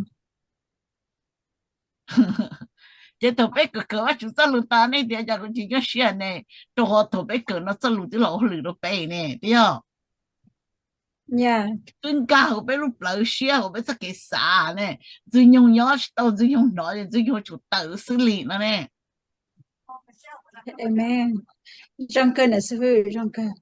Ces thaum peb kawm kawm Vajtswv txoj lus tas nej tias cas kuv tsis nyuaj siab ne, rau qhov thaum peb kawm no txoj lus twb los ua hauj lwm rau peb ne, twb yog twb nkag hauv peb lub plawv siab, hauv peb txoj kev xav ne. Ntxwg nyoog nyob tsis tau, ntxwg nyoog hnov ces ntxwg nyoog tsum tawm xwb li no ne. Amen. Zoo kawg na xib hwb, zoo kawg.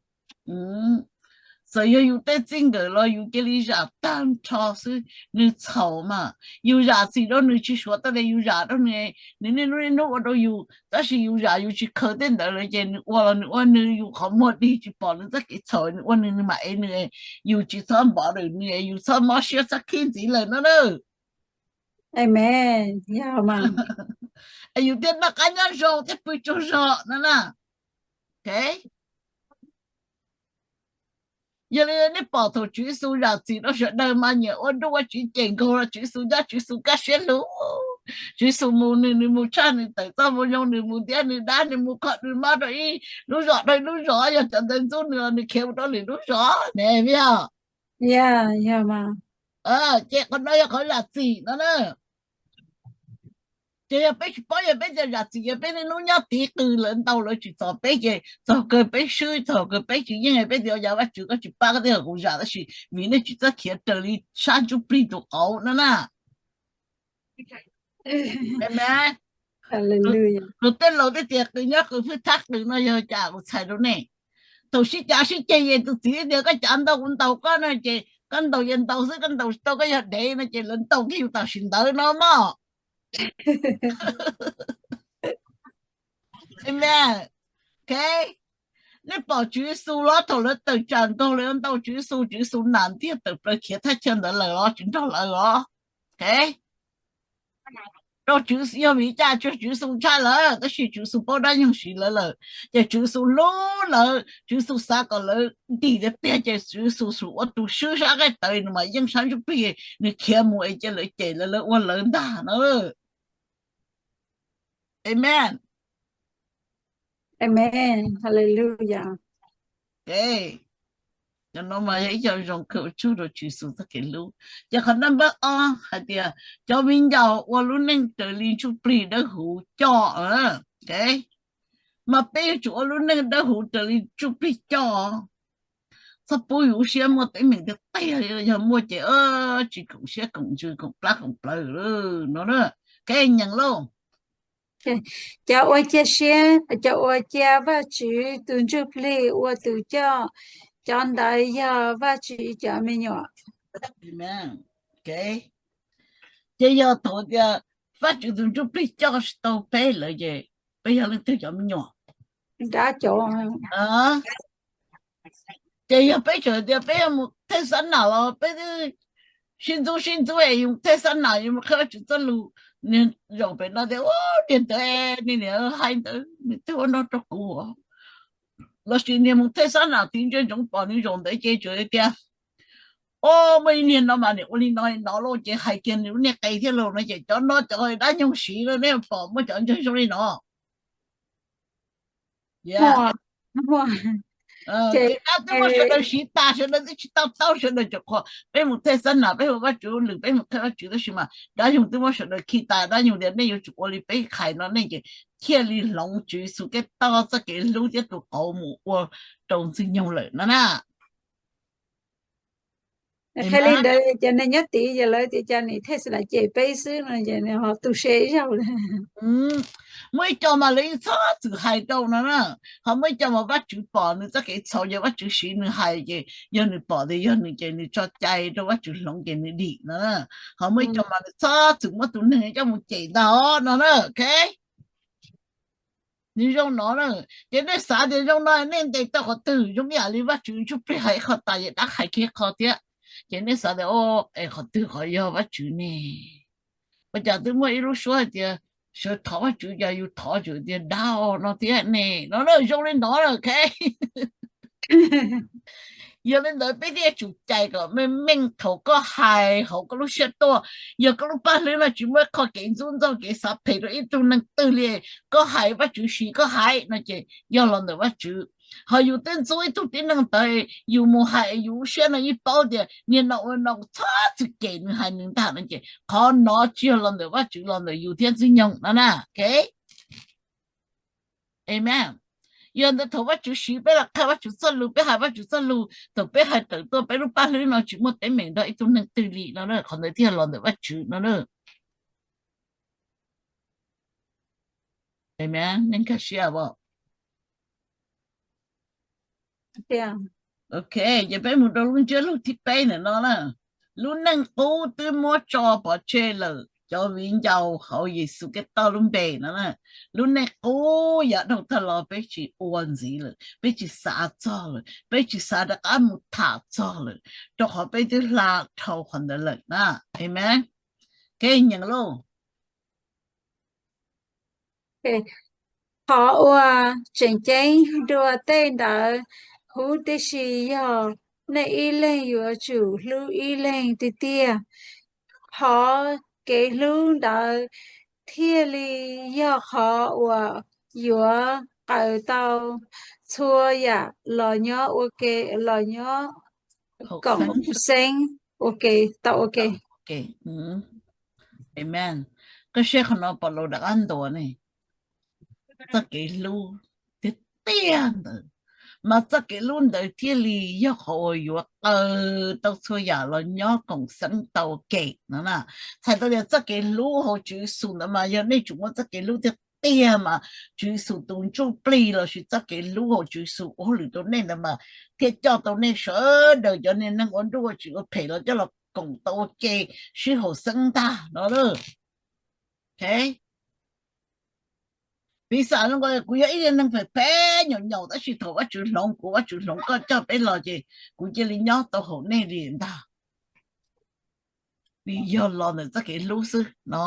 Txawm yog yus tej txij nkawm los yus cia li zam tag nrho xwb, nws txhaum mas. Yus zam txim rau nws tsis suav tau li yus zam rau nws, nws niaj hnub niaj hnub ua rau yus, tab sis yus zam yus tsis khaws tej ntawd lawm ces nws ua los nws ua nws, yus qhov muag dig tsis pom nws txoj kev txhaum, nws ua nws, nws mam ev nws, yus tsis txhob npov rau nws, yus txhob mob siab txhob khib ntxiv lawm no na. Amen. Yog mas. Es yus thiaj noj qab nyob zoo thiaj pw tsaug zog no na. Yog li nej pom thaum Tswv Yexus zam txim rau sawv daws mas nyiam ua nruj ua tsiv cem nkaus los Tswv Yexus nyob, Tswv Yexus kaj siab lug. Tswv Yexus mus nws, nws mus tshaj nws tawm txoj moo zoo, nws mus ntiab nws dab, nws mus kho nws mob rau ib lub zos rau ib lub zos, yog cov ntawd ntxub nws los nws khiav mus rau lwm lub zos ne, yog. Ces qhov no yog qhov zam txim no na. Ces yog peb tsis paub, yog peb tias zam txim, yog peb niaj hnub nyob tiv qw lawv ntaus lawv tsis txog peb, ces txog kawg peb swb, txog kawg peb tsis yeej, peb tias yog Vajtswv koj tsis pab koj thiaj kom kuv zam, tab sis vim nej tsis txhob khiav raws li sab ntsuj plig tus qauv no na. Amen. Luag tej laus thiaj tias qw nyob qw hwj thab qw no yog cas kuv txhais rau nej. Thaum sib cav sib ceg es tus txiv tias koj cav ntau kuv ntaus koj no ces koj ntaus ces ntaus xwb, koj ntaus tsis tau koj yog dev no ces lawv ntaus kiag yus tam sim ntawd no mog. Amen. Nej pom Tswv Yexus los thaum lawv tawm tsam nkaug lawv yuav ntaus Tswv Yexus, Tswv Yexus nam ntiag tawm plaws khiav thaj chaw ntawd lawm los tsis nrog lawv os. Rau Tswv, yog vim li cas? Tsuas Tswv Yexus ntshai lawv, tab sis Tswv Yexus paub dab nyoog siv lawv lawm, ces Tswv Yexus hlub lawv, Tswv Yexus xav kom lawv dim tiag tiag, ces Tswv Yexus ua tus swb sab nqaij tawv, nws mas yeej sab ntsuj plig, nws khiav mus es cia lawv cem lawv, lawv ua lawv ntag na. Amen. Amen. Hallelujah. Cov no mas yog ib co zoo kawg ua tsaug rau Tswv Yexus txoj kev hlub. Ces qhov number ob hais tias cov viv ncaus ua lub neej raws li ntsuj plig dawb huv coj. Mas peb yuav tsum ua lub neej dawb huv raws li ntsuj plig coj. Txhob pub yus lub siab muaj teeb meem tiag tiag, yog muaj ces tsis koom siab koom ntsws koom plab koom plawv no. Kev nyeem lauj. Cov uas cia siab, cov uas cia Vajtswv tus ntsuj plig ua tus coj, cov ntawd yog Vajtswv cov me nyuam. Ces yog thaum tias Vajtswv tus ntsuj plig coj tsis tau peb lawm ces peb yog leej twg cov me nyuam? Ces yog peb tseem tias peb yuav mus thej xab nam los peb twb sib ntxub sib ntxub es yus thej xab nam yus mus qhia Vajtswv txoj lus, niag zaum pem no tias ua niag ntawd, niag niam hais ntawd nws twb ua no rau kuv. Lossis niag mus thej xab nam tiv ntsia ntsoov pom nws zaum ntawd ces tseem tias o, muaj ib niag no mas niam ua li no li no lauj, ces hais kiag nws lub niag qe thiab lauj no, ces cov no cov dab nyoog siv no, nej pom muaj cov ntseeg zoo li no. Ces dab twb muab sawv daws siv tas, sawv daws twb tsis tau taub, sawv daws tseem qhuas peb mus thej xab nas, peb hu Vajtswv lwm, peb mus qhia Vajtswv tab sis mas dab yoog twb muab sawv daws khi tas, dab yoog tias nej yuav tsum ua li peb hais no nej ces thiaj li hloov Tswv Yexus Khetos txoj kev hlub thiab tus qauv mus ua rau Ntxwg Nyoog lawm no na. Qhia li ntawd ces neeg nyob tid ces lawv tias cas nim thej xab nas cem peb xwb no ces nws ho tu se ib zaug. Muaj ib co mas lawv yeej txhob txwm hais rau no na, ho muaj ib co mas Vajtswv pom nws txoj kev txhaum ces Vajtswv siv nws hais ces yog nws pom tias yog nws ces nws tso cai rau Vajtswv hloov ces nws dim no na. Ho muaj ib co mas nws txhob txwm muab tus neeg coj mus cem ntag no na. Ok, nws zoo no na. Ces nej xav tias zoo no nej ntes tau qhov twg? Zoo ib yam li Vajtswv Ntsuj Plig hais ib qho tas ces dab hais kiag qho thiab. Ces nej xav tias es qhov twg qhov yog Vajtswv ne? Ua cas twb muaj ib lub suab hais tias sawv thov Vajtswv, cas yus thov tswv tias dab no thiab ne? No na, zoo li no na. Ok, yog li ntawd peb thiaj tsum cais kom meej meej thaum koj hais hauv koj lub siab tuaj. Yog koj lub paj hlwb no tsis muaj ib qho kev ntxub ntxaug kev xav phem rau ib tug neeg twg li, koj hais Vajtswv siv koj hais no ces yog los ntawm Vajtswv. Ho yus twb ntxub ib tug tib neeg ntawd, yus mus hais yus lub siab no yeej paub tias niag no ua no txhob txwm cem nws hais nws ntag no ces qhov no tsis yog los ntawm Vajtswv, los ntawm yus thiab Ntxwg Nyoog no na. Ok, amen. Yog ntawd thaum Vajtswv siv peb los qhia Vajtswv txoj lus, peb hais Vajtswv txoj lus, thaum peb hais tawm tuaj peb lub paj hlwb no tsis muaj teeb meem nrog ib tug neeg twg li no na, qhov ntawd thiaj los ntawm Vajtswv no na. Amen, nej nkag siab os? Ok, ces peb mus rau lub ntsiab lus thib peb ntawm no na. Lub neej qub twb muab tso pov tseg lawm cov viv ncaus hauv Yexus Khetos lub npe no na. Lub neej qub yav dhau tag los peb tsis ua ntxiv lawm, peb tsis xav txog lawm, peb tsis xav rov qab mus tham txog lawm, rau qhov peb twb hla dhau qhov ntawd lawm na. Amen. Ok, nyeem lauj. Qhov uas tseem ceeb dua tej ntawd huv tib si yog nej ib leeg yuav tsum hlub ib leeg tiag tiag. Qhov kev hlub ntawd thiaj li yog qhov uas yuav qaws tau txhua yam los nyob ua ke, los nyob koom xeeb ua ke tau ua ke. Amen. Koj saib qhov no Paulus rov qab ntuas ne, txoj kev hlub tiag tiag ntawd, mas txoj kev hlub ntawd thiaj li yog qhov uas yuav qaws tau txhua yam los nyob koom xeeb tau ua ke no na. Txhais tau tias txoj kev hlub hauv Tswv Yexus ntawd mas yog nej tsum muaj txoj kev hlub tiag tiag mas Tswv Yexus tus ntsuj plig lossis txoj kev hlub hauv Tswv Yexus ua hauj lwm rau nej ntawd mas thiaj coj tau nej sawv daws cov niag neeg ua nruj ua tsiv ua phem los coj los koom tau ua ke sib haum xeeb ntag no. Ok, piv xam zoo nkaus kuv yog ib tug neeg phem phem nyaum nyaum tab sis thaum Vajtswv hloov kuv, Vajtswv hloov koj coj peb los ces kuv cia li nyob tau hauv nej li ntag. Vim yog los ntawm txoj kev hlub xwb no.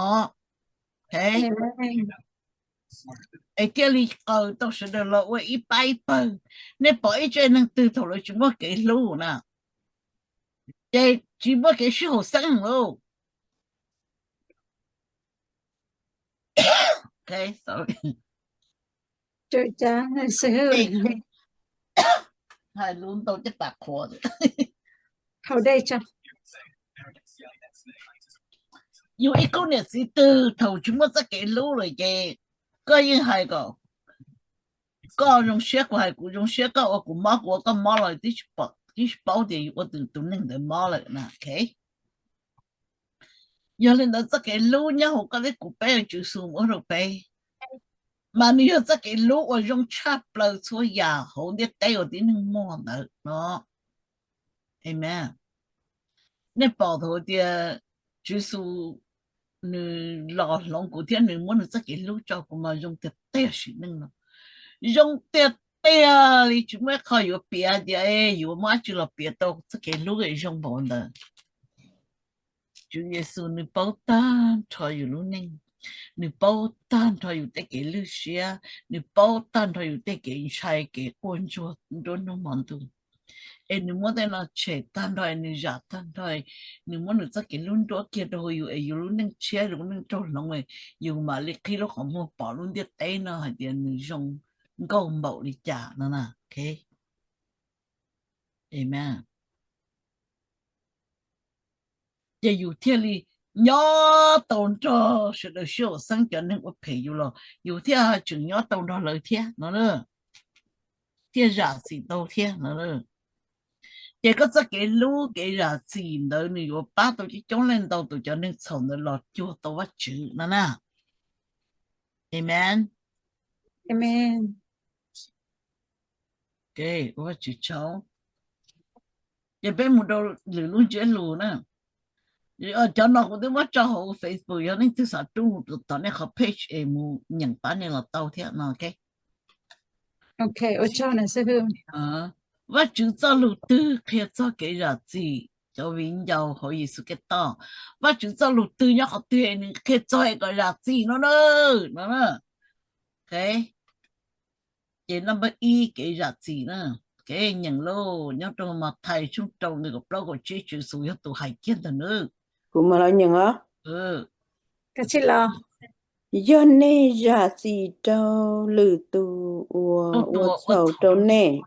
Es thiaj li qaws tau sawv daws los ua ib pab ib pawg. Nej pom ib tsev neeg twg thaum lawv tsis muaj kev hlub na, ces tsis muaj kev sib haum xeeb lauj. Hais lus ntau caj tas qhuav. Yus ib khub niam txiv twg thaum tsis muaj txoj kev hlub lawm ces koj yeej hais kom koj zoo siab, kuv hais kuv zoo siab, koj ua kuv mob kuv ua koj mob los twb tsis paub tias yus ua tus neeg ntawd mob lawm na. Yog li ntawd txoj kev hlub nyob hauv koj thiab kuv peb Tswv Yexus ua rau peb, mas nws yog txoj kev hlub uas zoo tshaj plaws txhua yam hauv ntiaj teb uas tib neeg muaj ntawd no. Amen. Nej pom thaum tias Tswv Yexus nws los hloov kuv thiab nws muab nws txoj kev hlub tso kuv mas zoo tiag tiag sim neej no. Zoo tiag tiag li, tsis muaj ib qho yuav piav tias yuav muab dab tsi los piav tau txoj kev hlub zoo npaum ntawd. Tswv Yexus nws paub tag nrho yus lub neej, nws paub tag nrho yus tej kev lwj siab, nws paub tag nrho yus tej kev ntshai kev quaj ntsuag nruab hnub hmo ntuj. Es nws muab tej no tshem tag nrho, nws zam tag nrho, nws muab nws txoj kev hlub nruab kiag rau hauv yus es yus lub neej tshiab, yus lub neej raug hloov, yus mam li qhib lub qhov muag pom lub ntiaj teb no hais tias nws zoo nkauj npaum li cas no na. Amen. Ces yus thiaj li nyob tau nrog sawv daws sib haum xeeb cov neeg ua phem yus los yus thiaj tseem nyob tau nrog lawv thiab no, thiaj zam txim tau thiab no. Ces koj txoj kev hlub kev zam txim ntawd nws yuav pab tau coob coob leej ntau tus cov neeg txhaum ntawd los cuag tau Vajtswv no na. Amen. Amen. Ua Vajtswv tsaug. Ces peb mus rau lwm lub ntsiab lus na. Cov no kuv twb muab tso hauv Facebook, yog leej twg xav rub mus tom nej qhov page es mus nyeem pab nej los tau thiab no. Vajtswv txoj lus twg qhia txog kev zam txim cov viv ncaus hauv Yexus Khetos? Vajtswv txoj lus twg nyob qhov twg nws qhia txog kom zam txim no na? Ces number ib, kev zam txim na. Kev nyeem lauj, nyob rau Mathais tshooj rau nqe kaum plaub kaum tsib, Tswv Yexus yog tus hais kiag ntawm nws. Kuv mam los nyeem os. Yog nej zam txim rau lwm tus uas ua txhaum rau nej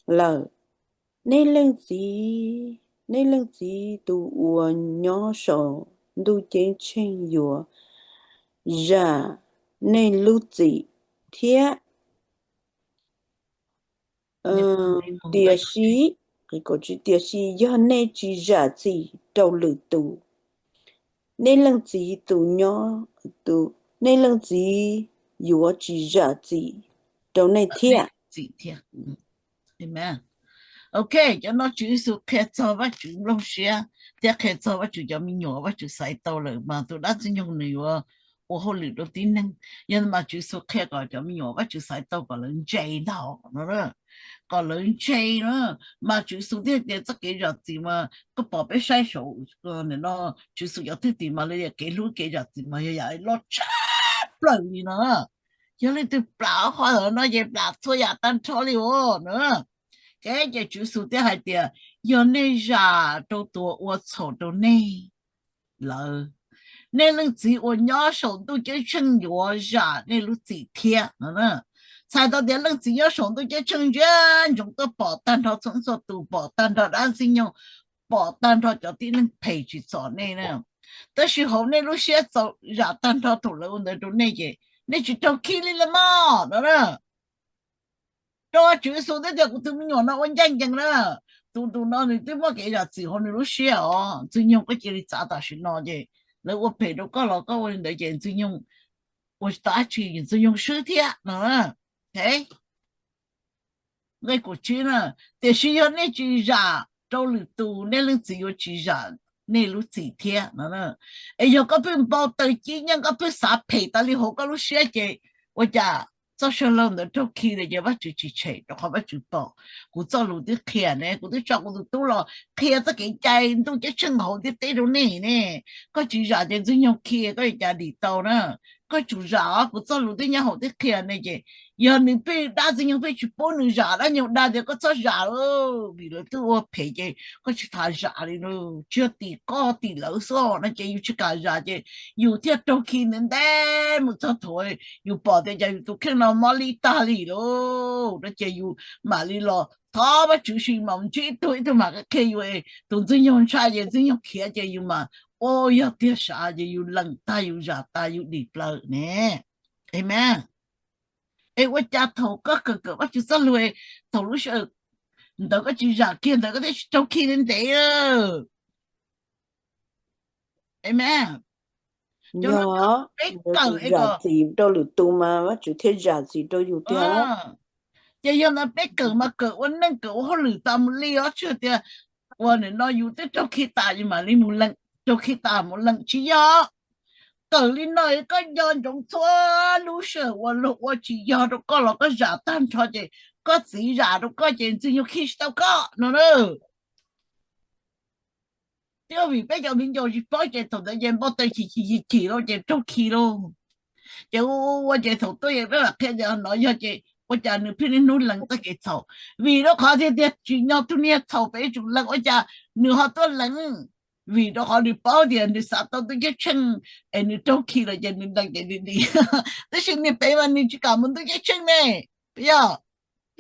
lawm, nej leej Txiv, nej leej Txiv tus uas nyob saum ntuj ceeb tsheej yuav zam nej lub txim thiab. Tiam sis, tiam sis yog nej tsis zam txim rau lwm tus, nej leej Txiv tus nyob, nej leej Txiv yuav tsis zam txim rau nej thiab. Ok, cov no Tswv Yexus qhia txog Vajtswv nplooj siab thiab qhia txog Vajtswv cov me nyuam, Vajtswv xaiv tau lawm mas tus dab ntxwg nyoog nws yuav ua hauj lwm rau tib neeg. Yog mas Tswv Yexus qhia kom cov me nyuam Vajtswv xaiv tau kom lawv ntse ntag no, kom lawv ntse na. Mas Tswv Yexus thiaj tias txoj kev zam txim mas koj pom peb saib saum no, Tswv Yexus cov thwj tim mas lawv tias kev hlub kev zam txim mas yog yam loj tshaj plaws li no. Yog leej twg plam qhov no ces plam txhua yam tag nrho li os na. Ces Tswv Yexus thiaj hais tias yog nej zam rau tus ua txhaum rau nej lawm, nej leej Txiv uas nyob saum ntuj ceeb tsheej yuav zam nej lub txim thiab no. Txhais tau tias leej Txiv nyob saum ntuj ceeb tsheej ntsia ntsoov tuaj pom tag nrho txhua txhua tus, pom tag nrho dab ntxwg nyoog, pom tag nrho cov tib neeg phem tsim txom nej na. Tab sis hauv nej lub siab txaus zam tag nrho thaum lawv ua ntawd rau nej ces nej tsis raug khi li los mog no na. Rau Tswv Yexus thiaj tias kuv tus me nyuam no ua ncaj ncees na. Tus tus no nws twb muaj kev zam txim hauv nws lub siab os. Ntxwg nyoog koj cia li txav tam sim no ces lawv ua phem rau koj los koj ua li ntawd ces ntxwg nyoog ua tsis tau dab tsi, ntxwg nyoog swb thiab no. Nqe kaum tsib na, tiam sis yog nej tsis zam rau lwm tus, nej leej Txiv yuav tsis zam nej lub txim thiab no. Es yog koj pheej npau taws ci nyeej, koj pheej xav phem tas li hauv koj lub siab ces ua cas txoj saw laug ntawd raug khi lawm ces Vajtswv tsis tshem, rau qhov Vajtswv pom. Kuv txoj lus twb qhia ne, kuv twb tso kuv tus tub los qhia txoj kev cai ntuj ceeb tsheej hauv ntiaj teb rau nej ne. Koj tsis zam ces ntxwg nyoog khi koj yuav cas dim tau na. Koj tsum zam os, kuv txoj lus twb nyob hauv twb qhia ne ces yog nws pheej dab ntxwg nyoog pheej tsis pub nws zam, dab nyoog dag tias koj txhob zam lauj, vim lawv twb ua phem ces koj tsis tham zam li lauj, tsis yog tim koj tim lawv xwb no ces yus tsis kam zam ces yus thiaj raug khi ntev ntev mus txog thaum yus pom tias cas yus tus kheej no mob li tag li lauj no ces yus mam li los thov Vajtswv sis mas ntsib ib tug, ib tug mam qhia yus, tus ntxwg nyoog ntshai ces ntxwg nyoog khiav ces yus mas, o, yog tiag sav ces yus lees tag yus zam tas yus dim plaws ne. Amen. Es ua cas thaum koj kawm kawm Vajtswv txoj lus, thaum lub sij hawm ntawd koj tsis zam kiag ntawd koj thiaj tsis raug khi ntev ntev. Amen. Yog peb kawm zam txim rau lwm tus mas Vajtswv thiaj zam txim rau yus tiag. Ces yog ntawd peb kawm mas kawm ua neej kawm ua hauj lwm tas mus li os, tsis tias ua nim no yus twb raug khi tas yus mam li mus lees, raug khi tas mus lees, tsis yog. Kawm li no koj nco ntsoov txhua lub sij hawm ua luag ua tsis yog rau koj los koj zam tag nrho ces koj txiv zam rau koj ces ntxwg nyoog khi tsis tau koj no na. Twb vim peb cov viv ncaus tsis paub ces thaum ntawd ces npau taws chim chim chim chim lauj ces raug khi lauj. Ces ua ua ces thaum tuaj peb mam qhia tias no yog ces ua cas nws pheej niaj hnub lees txoj kev txhaum. Vim rau qhov tiag tiag tsim nyog tus niag txhaum peb tsum lees ua cas nws ho tuaj lees. Vim rau qhov nws paub tias nws xav tau ntuj ceeb tsheej es nws raug khi lawm ces nws lees ces nws dim. Tab sis niag pem mas nws tsis kam mus ntuj ceeb tsheej ne, puas yog?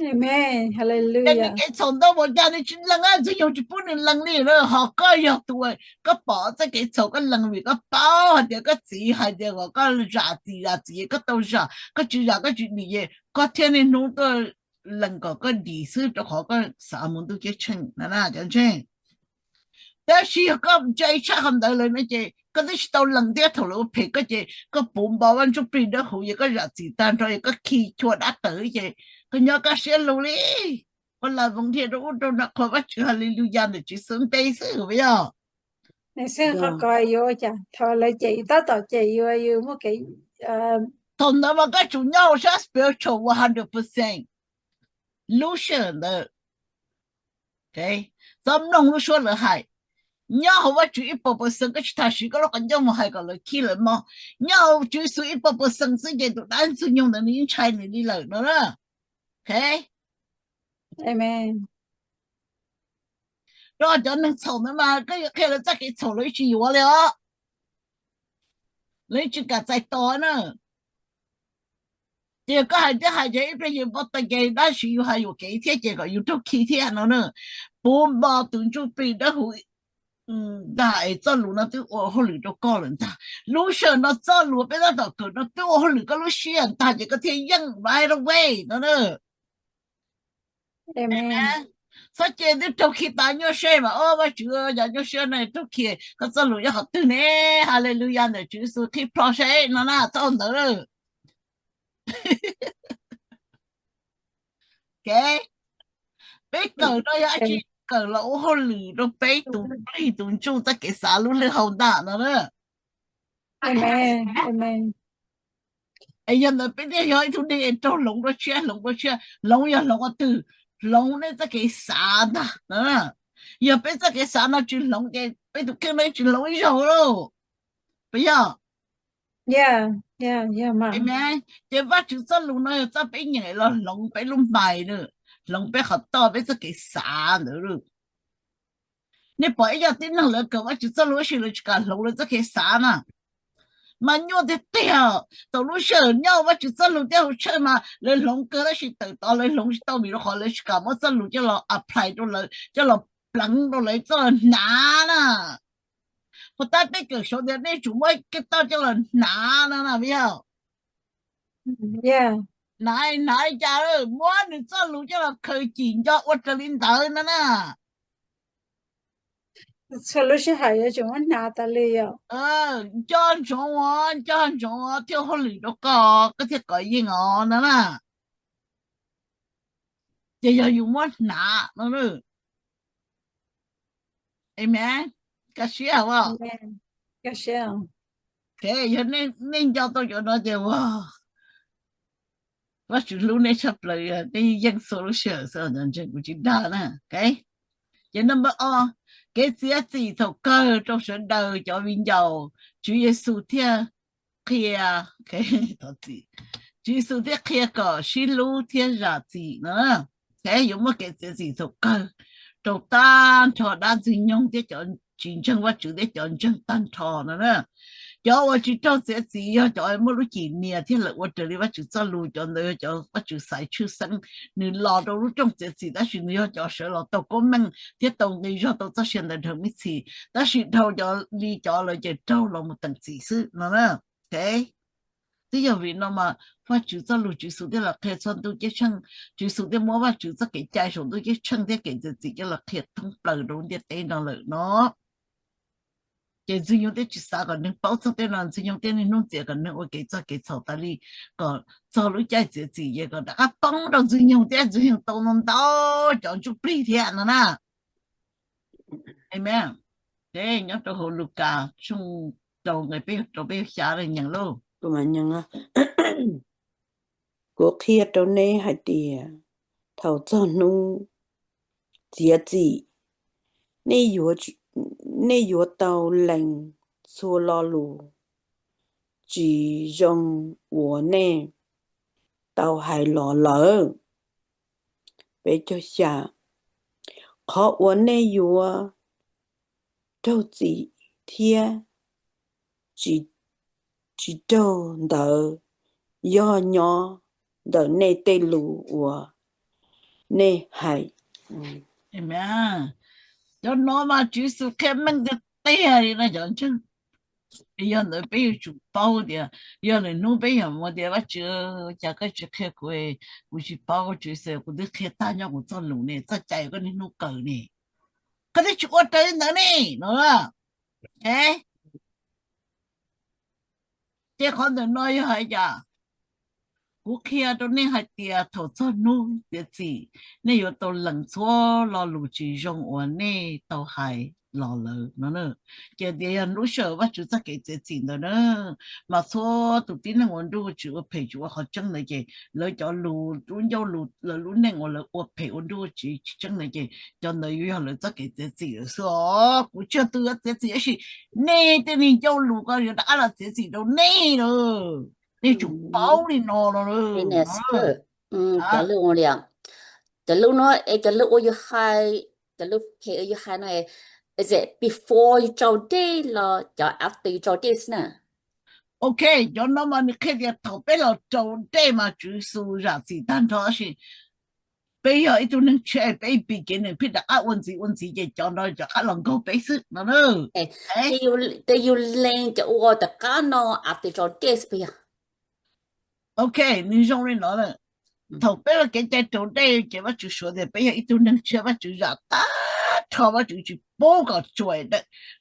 Amen. Hallelujah. Kev txhaum ntau npaum cas nws tsis lees, Ntxwg Nyoog tsis pub nws lees li na. Ho koj yog tus uas koj pom txoj kev txhaum koj lees vim koj paub hais tias koj txiv hais tias kom koj zam txim zam txim, koj tau zam, koj tsis zam koj tsis dim, koj thiaj niaj hnub tuaj lees kom koj dim xwb, rau qhov koj xav mus ntuj ceeb tsheej na cov ntseeg. Tab sis yog koj ntse tshaj qhov ntawd lawm no ces koj twb tsis tau lees thiab, thaum lawv ua phem koj ces koj puv npo Vaj Ntsuj Plig Dawb Huv, yog koj zam txim tag nrho, yog koj khi chua dab tawv ces koj nyob kaj siab lug li. Ua las voos dhia rau ub rau no qhuas Vajtswv, hallelujah ntawm Tswv Yexus npe xwb puas yog? Nws xwb qhov ko yuav ua cas, thaum lawv cem tab tom cem yus, yus muaj kev. Thaum ntawd mas koj tsum nyob hauv sab spiritual one hundred percent lub sij hawm ntawd. Txhob mloog lub suab lawv hais. Nyob hauv Vajtswv ib puas percent, koj tsis tas siv koj lub qhov ncauj mus hais kom lawv khib lawv mob. Nyob hauv Tswv Yexus ib puas percent xwb ces tus dab Ntxwg Nyoog ntawd nws yeej ntshai nws li lawm no na. Rau cov neeg txhaum ntawd mas koj yuav qhia lawv txoj kev txhaum lawv tsis yuav li os. Lawv tsis kam txais tos na. Ces koj hais thiab hais ces ib pliag yus npau taws ces dab tsi yus hais yuam kev thiab ces kom yus raug khi thiab no na. Puv npo tus Ntsuj Plig Dawb Huv ntag es txoj lus no twb ua hauj lwm rau koj lawm ntag. Lub sij hawm no txoj lus peb tab tom kawm no twb ua hauj lwm koj lub siab ntag ces koj thiaj yeej right away no na. Txhob cia twb raug khi tas nyuaj siab mas, o Vajtswv, yog nyuaj siab no raug khi, koj txoj lus nyob qhov twg ne? Hallelujah ntawm Tswv Yexus qhib plho seb no na, txhob ua ntawd lawm. Peb kawm no yog dab tsi? Kawm los ua hauj lwm rau peb tus plig tus ntsuj txoj kev xav lub hlwb hau ntag no na. Es yog ntawd peb thiaj yog ib tug neeg es raug hloov dua tshiab, hloov dua tshiab, hloov yog hloov ua twg? Hloov nej txoj kev xav ntag no. Yog peb txoj kev xav no tsis hloov ces peb tus kheej no tsis hloov ib zaug lauj. Puas yog? Ces Vajtswv txoj lus no yog txoj peb nyeem los hloov peb lub mind, hloov peb qhov toj, peb txoj kev xav ntawd. Nej pom ib co tib neeg lawv kawm Vajtswv txoj lus tab sis lawv tsis kam hloov lawv txoj kev xav na, mas nyuaj tiag tiag. Thaum lub sij hawm nyob Vajtswv txoj lus thiab hauv church mas lawv hloov kawg tab sis tawm tod lawv hloov tsis tau vim rau qhov lawv tsis kam muab txoj lus coj los apply rau lawv, coj los pleev rau lawv txoj hnav na. Puas tab peb kawm saud tias nej tsum muab Khetos coj los hnav no na, puas yog? Hnav, hnav li cas? Muab nws txoj lus coj los khaws cim nco ua raws li ntawd no na. Txhua lub sij hawm yuav tsum muab hnav tas li os. Nco ntsoov os, nco ntsoov os, thiaj hauj lwm rau koj, koj thiaj kov yeej os no na. Ces yog yus muab hnav no. Amen. Koj siab os. Yog nej nco tau cov no ces ua Vajtswv hlub nej tshaj plaws, nej yeej txhua lub sij hawm xwb, ntseeg kuv tsis dag na. Ces number o, kev txiav txim thaum kawg rau sawv daws cov viv ncaus, Tswv Yexus thiaj qhia, Tswv Yexus thiaj qhia kom sib hlub thiab zam txim no. Yuav muaj kev txiav txim thaum kawg rau tag nrho dab ntxwg nyoog thiab cov tsis ntseeg Vajtswv thiab cov ntseeg tag nrho no na. Cov uas tsis raug txiav txim yog cov muaj lub cim nias thiab lawv ua raws li Vajtswv txoj lus, cov ntawd yog cov Vajtswv xaiv tshwj xeeb, nws los rau lub rooj txiav txim tab sis nws yog cov sawv los tau koob meej thiab tau nqi zog tau txoj sia ntawm Dhawv Mib Txhis, tab sis dhau cov li cov lawv ces raug los mus teem txim xwb no na. Twb yog vim no mas Vajtswv txoj lus Tswv Yexus thiaj los qhia txog ntuj ceeb tsheej, Tswv Yexus thiaj muab Vajtswv txoj kev cai saum ntuj ceeb tsheej thiab kev txiav txim coj los qhia thoob plaws rau lub ntiaj teb no lawm no. Ces Ntxwg Nyoog thiaj tsis xav kom neeg paub txog tej no, Ntxwg Nyoog thiaj niaj hnub ntxias kom neeg ua kev txog kev txhaum tas li, kom txog lub caij txiav txim ces kom rov qab poob rau Ntxwg Nyoog thiab Ntxwg Nyoog tau ntau ntau cov ntsuj plig thiab no na. Amen. Nyob rau hauv Lukas tshooj rau nqe peb caug rau peb caug xya nyeem lauj. Kuv qhia rau nej hais tias thaum txog hnub txiav txim, nej yuav, nej yuav tau lees txhua lo lus tsis zoo uas nej tau hais los lawm. Peb caug xya, qhov uas nej yuav raug txim thiab tsis raug ntawd yog nyob ntawm nej tej lus uas nej hais. Cov no mas Tswv Yexus qhia meej tiag tiag li no cov ntseeg. Yog ntawd peb yuav tsum paub tias yog lwm hnub peb yog mus tias Vajtswv, cas koj tsis qhia kuv, kuv tsis paub, Tswv Yexus, kuv twb qhia tag nyob kuv txoj lus ne, txoj cai koj niaj hnub kawm ne, koj twb tsis ua raws li ntawd ne no. Ces qhov ntawm no yog hais tias kuv qhia rau nej hais tias thaum txog hnub txiav txim, nej yuav tau lees txhua lo lus tsis zoo uas nej tau hais los lawm no. Ces tias yog lub sij hawm Vajtswv txoj kev txiav txim ntawd na, mas txhua tus tib neeg uas nrog Vajtswv ua phem tsis ua qhov tseeb ntawd ces lawv cov lus, lub ncauj lus, lawv lub neej uas lawv ua phem ua nrog Vajtswv tsis tseeb ntawd ces cov ntawd yuav yog lawv txoj kev txiav txim lawm xwb os. Kuv tsis yog tus yuav txiav txim tab sis nej tej niag ncauj lus ko yuav rov qab los txiav txim rau nej lawm. Nej tsum paub li no no. Cov lus no es cov lus uas yus hais, cov lus phem uas yus hais no, is it before yus tsaus dej los cov after yus tsaus dej xwb na? Ok, cov no mas nws qhia tias thaum peb los tsaus dej mas Tswv Yexus zam txim tag nrho tab sis peb yog ib tug neeg tshiab, peb pim kev nws pheej rov qab ua ntxiv ua ntxiv ces cov no rov qab los nkaug peb xwb no. Ces yus lees cov ua tom qab no after tsaus dej xwb puas yog? Ok, nws zoo li no lawm. Thaum peb ua kev cai raus dej ces Vajtswv suav tias peb yog ib tug neeg tshiab, Vajtswv zam tag nrho, Vajtswv tsis pub kom tsuam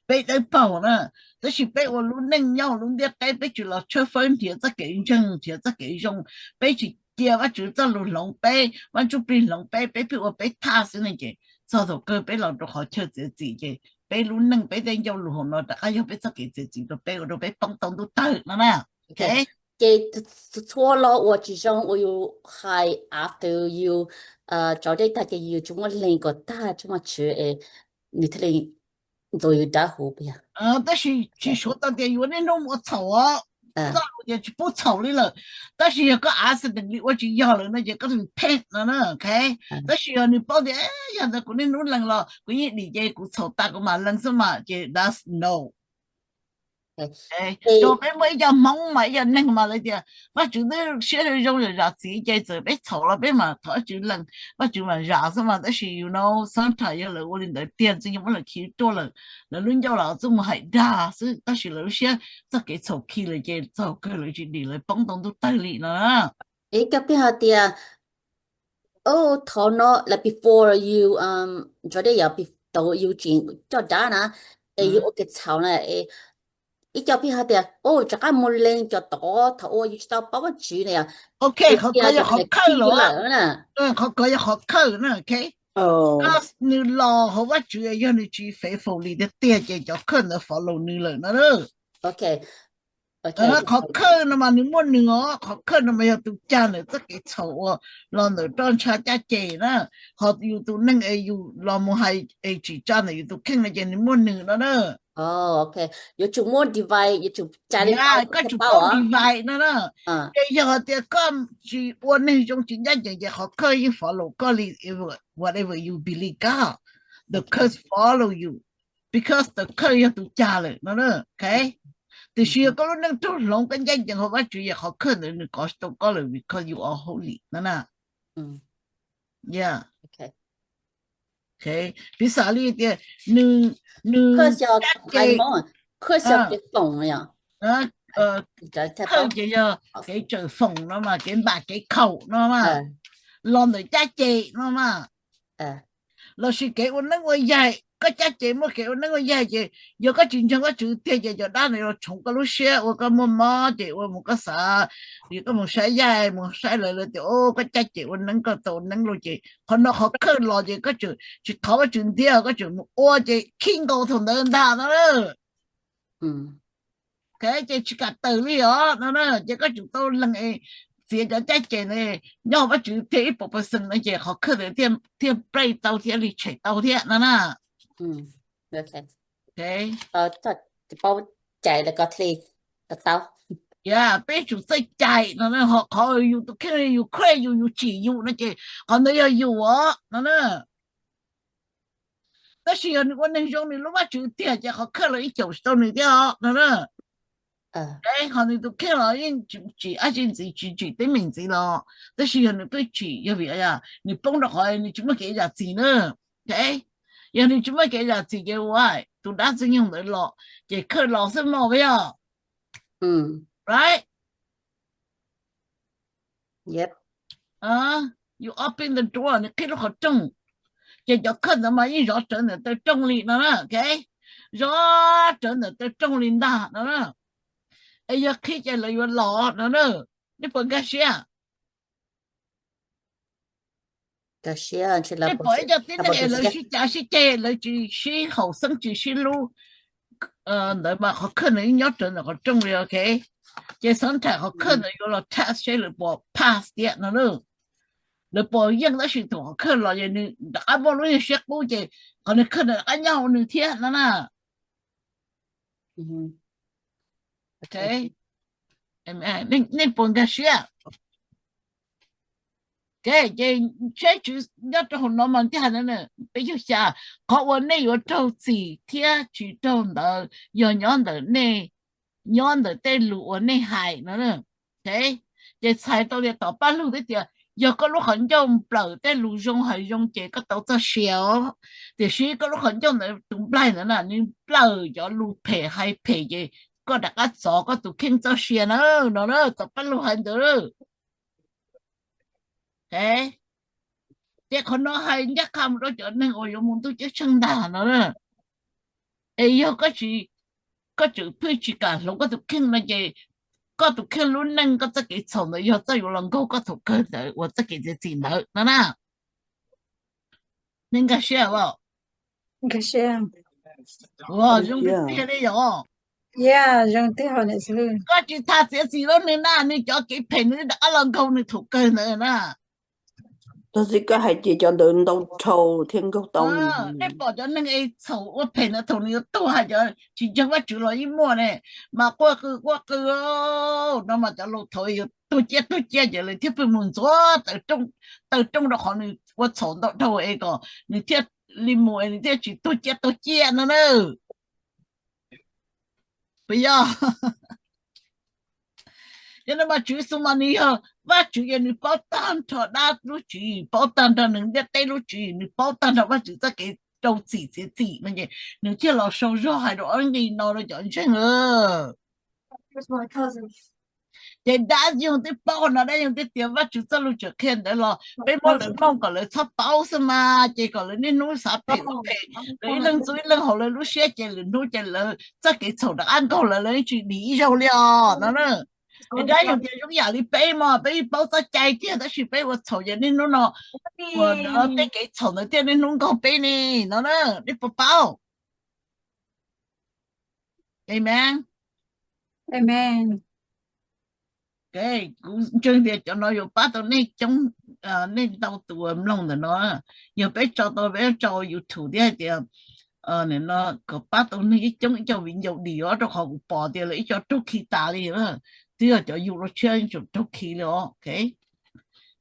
peb dawb paug na. Tab sis peb ua lub neej nyob hauv lub ntiaj teb peb tsis los tshawb fawb nrhiav txoj kev ntseeg, nrhiav txoj kev zoo, peb tsis cia Vajtswv txoj lus hloov peb, Vaj Ntsuj Plig hloov peb, peb pheej ua peb thaj xwb ne ces txog thaum kawg peb los rau qhov chaw txiav txim ces peb lub neej peb tej ncauj lus hauv no rov qab yog peb txoj kev txiav txim rau peb ua rau peb poob tau ntuj tawg no na. Ces txhua lo uas tsis zoo uas yus hais after yus tsaus dej tag ces yus tsuas muab lees kom tag tsuas muaj tswv es nws thiaj li ntxuav yus dawb huv puas yog? Tab sis tsis suav tau tias yuav niaj hnub mus ua txhaum os. Txoj lus ces tsis pub txhaum li lawm. Tab sis yog koj accidentally ua tsis yog lawm no ces koj repent no na. Tab sis yog nws paub tias yog ntawd kuv niaj hnub lees los kuv yeej dim ces kuv txhaum tas kuv mam lees xwb mas ces that's no. Rau peb muaj ib co Hmoob mas ib co neeg mas lawv tias Vajtswv twb siab zoo zoo zam txim ces txawm peb txhaum los peb mam thov Vajtswv lees, Vajtswv mam zam xwb mas. Tab sis you know sometimes yog lawv ua li ntawd tiag ntxwg nyoog muab lawv khi tuaj lawm, lawv lub ncauj los txuj mus hais dag xwb tab sis lawv lub siab txoj kev txhaum khi lawm ces txog kawg lawv tsis dim lawv poob tau ntuj tawg li no. Ib co pheej hais tias, o, thov no like before you, um, tsaus dej yog thaum yus tseem coj dab na, es yus ua kev txhaum na, ib co pheej hais tias, o, rov qab mus lees cov tod thaum uas yus tsis tau paub Vajtswv na yog. Ok, qhov ko yog qhov khawj los, qhov ko yog qhov khawj na, ok. Nws los hauv Vajtswv yog nws tsis faithful li tiag tiag ces cov khawj ntawd follow nws lawm na. Qhov khawj no mas nws muaj nws os, qhov khawj no mas yog tus cag ntawm txoj kev txhaum uas los ntawm roj ntsha caj ces na. Ho yus tus neeg es yus los mus hais es tsim tsa ntawm yus tus kheej no ces nws muaj nws no na. Yuav tsum muaj divide, yuav tsum cai li, koj tsum paub divide no na. Ces yog tias koj tsis ua neeg zoo tsis ncaj ncees ces qhov khawj yeej follow koj li, whatever you believe God, the curse follow you because the khawj yog tus cag lawm no. Tiam sis yog koj lub neej raug hloov koj ncaj ncees hauv Vajtswv ces qhov khawj ntawd nws kov tsis tau koj lawm because you are holy no na. Piv xam li tias nws, nws caj ces, khawj ces yog kev tsawm foom no mas, kev npam kev khaum no mas, los ntawm caj ces no mas. Lossis kev ua neeb ua yaig, koj caj ces muaj kev ua neeb ua yaig ces yog koj tsis ntseeg Vajtswv tiag ces cov dab ntawd yuav tshoov koj lub siab ua koj muaj mob ces ua mus koj xav, yog koj mus saib yaig mus saib lawv lawv tias koj caj ces ua neeb koj tau ua neeb lauj ces qhov no qhov khawj los ces koj tseem tsis thov Vajtswv ntxiv koj tseem mus ua ces khib nkaus thaum ntawd ntag no. Ces tsis kam tawm li os no na, ces koj tsum tau lees txiav cov caj ces nyob Vajtswv thiaj ib puas percent no ces qhov khawj thiaj break tau thiab li tshem tau thiab no na. Paub cai lawm ko thiaj li tau. Peb tsum txawj cai no, ho qhov yus tus kheej yus crazy yus, yus tsim yus no ces qhov ntawd yog yus os no na. Tab sis yog nws ua neeg zoo nws hlub Vajtswv tiag ces qhov khawj los ib caum tsis tau nws thiab os no na. Ho nws tus kheej los yeej tsis tsim dab tsi ntxiv, tsis tsim teeb meem ntxiv los, tab sis yog nws twb tsim yog vim nws poob rau qhov nws tsis muaj kev zam txim na. Yog nws tsis muaj kev zam txim ces ua tus dab ntxwg nyoog ntawd los ces khawj los xwb mog, puas yog? Right? You open the door, nws qhib lub qhov rooj, ces cov khawj ntawd mas yeej zov rawv ntawm taw rooj li no na. Zov rawv ntawm taw rooj li ntag no na. Es yog qhib ces lawv yuav los no na. Nej puas nkag siab? Nej pom ib co tib neeg es lawv sib cav sib ceg, lawv tsis sib haum xeeb tsis sib hlub ntawd mas qhov khawj ntawd yeej nyob rawv ntawm qhov rooj li, ok. Ces xav tham qhov khawj ntawd yuav los test seb lawv puas pass tiag no na. Lawv puas yeej, tab sis thaum qhov khawj los es nws rov qab muaj lub siab qub ces qhov nws khawj ntawd rov qab nyob hauv nws thiab no na. Nej puas nkag siab? Ces seb tswv nyob rau hauv no mas thiaj hais, peb yug xya, qhov uas nej yuav raug txim thiab tsis raug ntawd yog nyob ntawm nej, nyob ntawm tej lus uas nej hais no. Ces txhais tau tias tom paj lug twb tias yog koj lub qhov ncauj nplawm tej lus zoo hais zoo ces koj tau txoj sia os. Tiam sis koj lub qhov ncauj ntawd, tus nplaig ntawd na, nws nplawm cov lus phem hais phem ces koj rov qab txov koj tus kheej txoj sia na, no na, tom paj lug hais ntawd. Ces qhov no hais ncaj qha mus rau cov neeg uas yuav mus ntuj ceeb tsheej ntag no na. Es yog koj tsis, koj tseem pheej tsis kam hloov koj tus kheej no ces koj tus kheej lub neej koj txoj kev txhaum ntawd yog txoj yuav los nkaug koj thaum kawg ntawd uas txoj kev txiav txim ntawd no na. Nej nkag siab os? Zoo tiag tiag li yog. Koj tsis tham txiav txim rau nws na, nws cov kev phem nws rov qab los nkaug nws thaum kawg ntawd na. Tab sis koj hais ces cov ntawd ntau dhau thiab nkaug tau. Nej pom cov neeg es txhaum ua phem ntawd thaum nws yuav tuag hais cov tsis ntseeg Vajtswv los yeej muaj ne, mas quaj qw quaj qw no mas cov laus thaum yuav tuag ciaj tuag ciaj ces lawv thiaj pheej mus ntxuav taw rooj rau qhov nws ua txhaum ntau dhau es kom nws thiaj li mus es nws thiaj tsis tuag ciaj tuag ciaj no na. Puas yog? Yog no mas Tswv Yexus mas nws yog Vajtswv ces nws paub tag nrho dab lub tswv yim, paub tag nrho nws ntiaj teb lub tswv yim, nws paub tag nrho Vajtswv txoj kev rau txim txiav txim no ces nws thiaj los sau zog hais rau ob nqi no rau cov ntseeg. Ces dab yoog twb paub qhov no, dab yoog twb tias Vajtswv txoj lus tseem qhia ntawd los peb muab lawv mloog kom lawv txhob paub xwb mas, ces kom lawv niaj hnub xav phem ua phem, lawv ib leeg txua ib leeg hauv lawv lub siab ces lwm hnub ces lawv txoj kev txhaum rov qab nkaug lawv, lawv yeej tsis dim ib zaug li os no na. Es dab yoog tias zoo yam li peb mas peb yeej paub txoj cai tiag tab sis peb ua txhaum ces niaj hnub no uas tej kev txhaum ntawd thiaj niaj hnub nkaug peb ne no na. Nej puas paub? Amen. Kuv ntseeg tias cov no yuav pab tau nej coob, nej ntau tus uas mloog ntawm no. Yog peb tso tau peb tso YouTube thiab hais tias kom pab tau neeg ib coob ib co viv ncaus dim os, rau qhov kuv pom tias lawv ib co raug khi tas li, twb yog cov yus los tshiab tseem raug khi li os.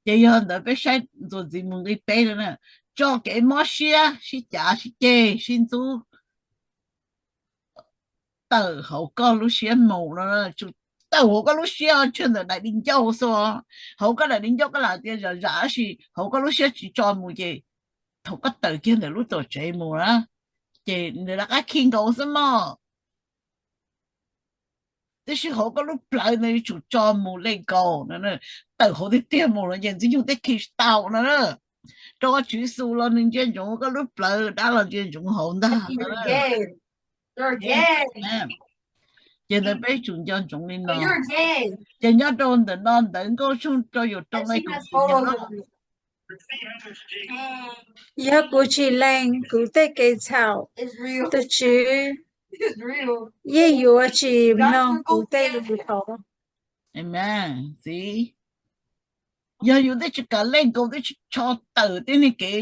Ces yog ntawd peb saib ntxuas ntxiv mus nqi peb no na, tso kev mob siab, sib cav sib ceg, sib ntxub tawm hauv koj lub siab mus no, tawm hauv koj lub siab, tsis ntawm daim di ncauj xwb. Hauv koj daim di ncauj koj lam tias zam zam tab sis hauv koj lub siab tsis tso mus ces thaum koj tawm kiag ntawm lub tuam tsev mus na ces nws rov qab khi nkaus xwb mog. Tab sis hauv koj lub plawv ntawd yuav tsum tso mus let go no, tawm hauv tiag tiag mus no ces ntxwg nyoog thiaj khi tsis tau no na. Rau qhov Tswv Yexus los nws ntsia ntsoov koj lub plawv, dab los ntsia ntsoov hauv ntag. Ces ntawd peb tsum nco ntsoov li no. Ces nyob rau ntawm no ntawv Nkauj Tshooj rau yus rau nqe kaum tsib. Yog kuv tsis lees kuv tej kev txhaum, tus Tswv yeej yuav tsis mloog kuv tej lus thov. Amen. Yog yus twb tsis kam let go, twb tsis tso tawm tej niag kev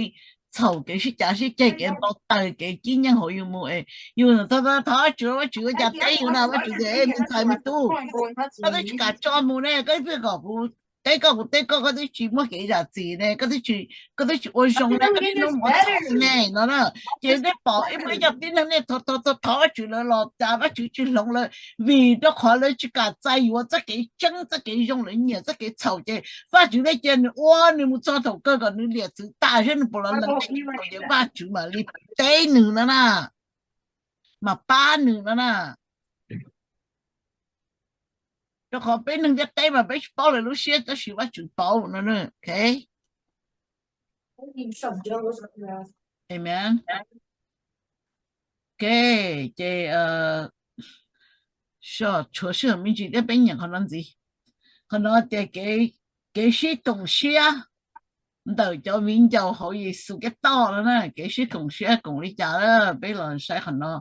txhaum, kev sib cav sib ceg, kev npau taws, kev kib nyeej hauv yus mus es yus thov thov Vajtswv, Vajtswv ua cas teb yus na, Vajtswv tias me ntxhais me tub, koj twb tsis kam tso mus ne, koj pheej kom kuv teb koj kuv teb koj, koj twb tsis muaj kev zam txim ne, koj twb tsis ua zoo ne, koj niaj hnub mus txhom ne no na. Ces nej pom ib pab cov tib neeg nej thov thov thov Vajtswv lawm los cas Vajtswv tsis hloov lawv, vim rau qhov lawv tsis kam txais yuav txoj kev tseeb, txoj kev zoo, lawv nyiam txoj kev txhaum. Ces Vajtswv thiaj cia nws ua nws mus txog thaum kawg kom nws liam txwv tas seb nws puas los lees txim, ces Vajtswv mam li teb nws no na, mas pab nws no na. Rau qhov peb neeg ntiaj teb mas peb tsis paub lawv lub siab, tab sis Vajtswv paub no. Amen. Ok, ces tshuav sij hawm me ntsis thiab peb nyeem qhov no ntxiv. Qhov no tias kev sib koom siab ntawm cov viv ncaus hauv Yexus Khetos no na, kev sib koom siab koom li cas, peb los saib qhov no.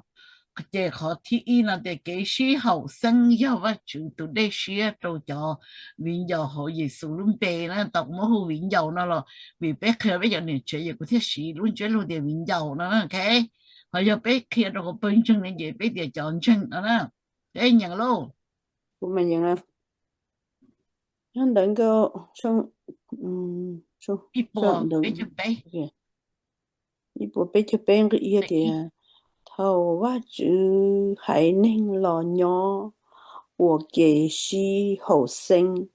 Ces qhov thib ib no tias kev sib haum xeeb yog Vajtswv tus dej siab rau cov viv ncaus hauv Yexus lub npe na. Tau kuv muab hu viv ncaus no los vim peb qhia peb cov niam tsev, ces kuv thiaj siv lub ntsiab lus tias viv ncaus no. Ok, ho yog peb qhia rau hauv pawg ntseeg ne ces peb tias cov ntseeg no na. Peb nyeem lauj. Kuv mas nyeem, nyob ntawm Nkauj tshooj ib puas peb caug peb. Ib puas peb caug peb nqe ib tias, thaum Vajtswv haiv neeg los nyob ua ke sib haum xeeb,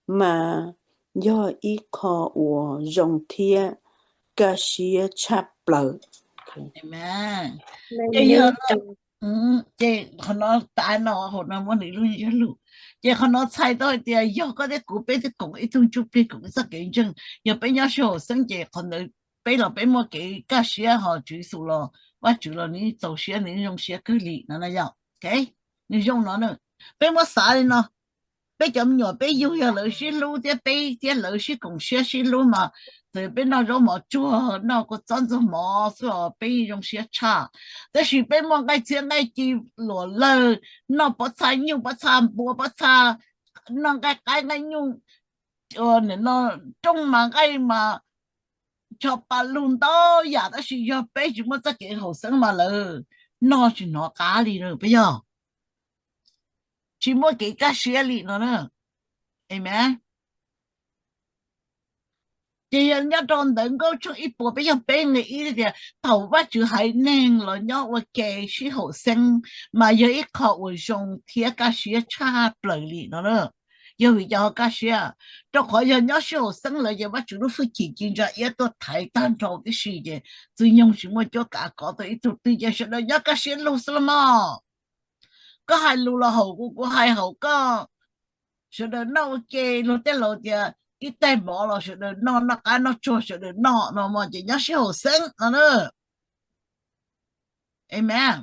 mas yog ib qho uas zoo thiab kaj siab tshaj plaws. Ces yog, ces qhov no tas no, hauv no muaj nws lub ntsiab lus. Ces qhov no txhais tau hais tias yog koj thiab kuv peb twb koom ib tug ntsuj plig, koom ib txoj kev ntseeg, yog peb nyob sib haum xeeb ces qhov ntawd peb los peb muaj kev kaj siab, ho Tswv Yexus los, Vajtswv los nws txaus siab, nws zoo siab kawg li no na yom. Nws zoo no, peb muab xav li no, peb cov me nyuam peb yug yog lawv sib hlub thiab peb thiab lawv sib koom siab sib hlub mas txawm peb noj zaub mov tsuag, noj kua txob ntxuag mov xwb os peb zoo siab tshaj. Tab sis peb muaj nqaij txhiab nqaij ci luam lawg, noj pob txha nyuj pob txha npua pob txha, noj nqaij qaib nqaij nyuj, no rooj mas nqaij mas tsho pa lug ntau yam, tab sis yog peb tsis muaj txoj kev haum xeeb mas lawv noj tsis hnov qab li na, peb yog tsis muaj kev kaj siab li no na. Amen. Ces yog nyob rau ntawv Nkauj tshooj ib puas peb caug peb nqe ib tias, thaum Vajtswv haiv neeg los nyob ua ke sib haum xeeb, mas yog ib qho uas zoo thiab kaj siab tshaj plaws li no na. Yog vim cov ho kaj siab, rau qhov yog nyob sib haum xeeb lawm ces Vajtswv lub hwj chim ci ntsa iab tuaj thaiv tag nrho tib si, ces txwj nyoog tsis muaj cuab kav kov tau ib tug twg, ces sawv daws nyob kaj siab lug xwb los mog. Koj hais lus los haum kuv, kuv hais haum koj. Sawv daws noj ua ke, luag tej laus tias ib tais mov los sawv daws noj, noj qab noj tsuag sawv daws noj no mog, ces nyob sib haum xeeb no na. Amen.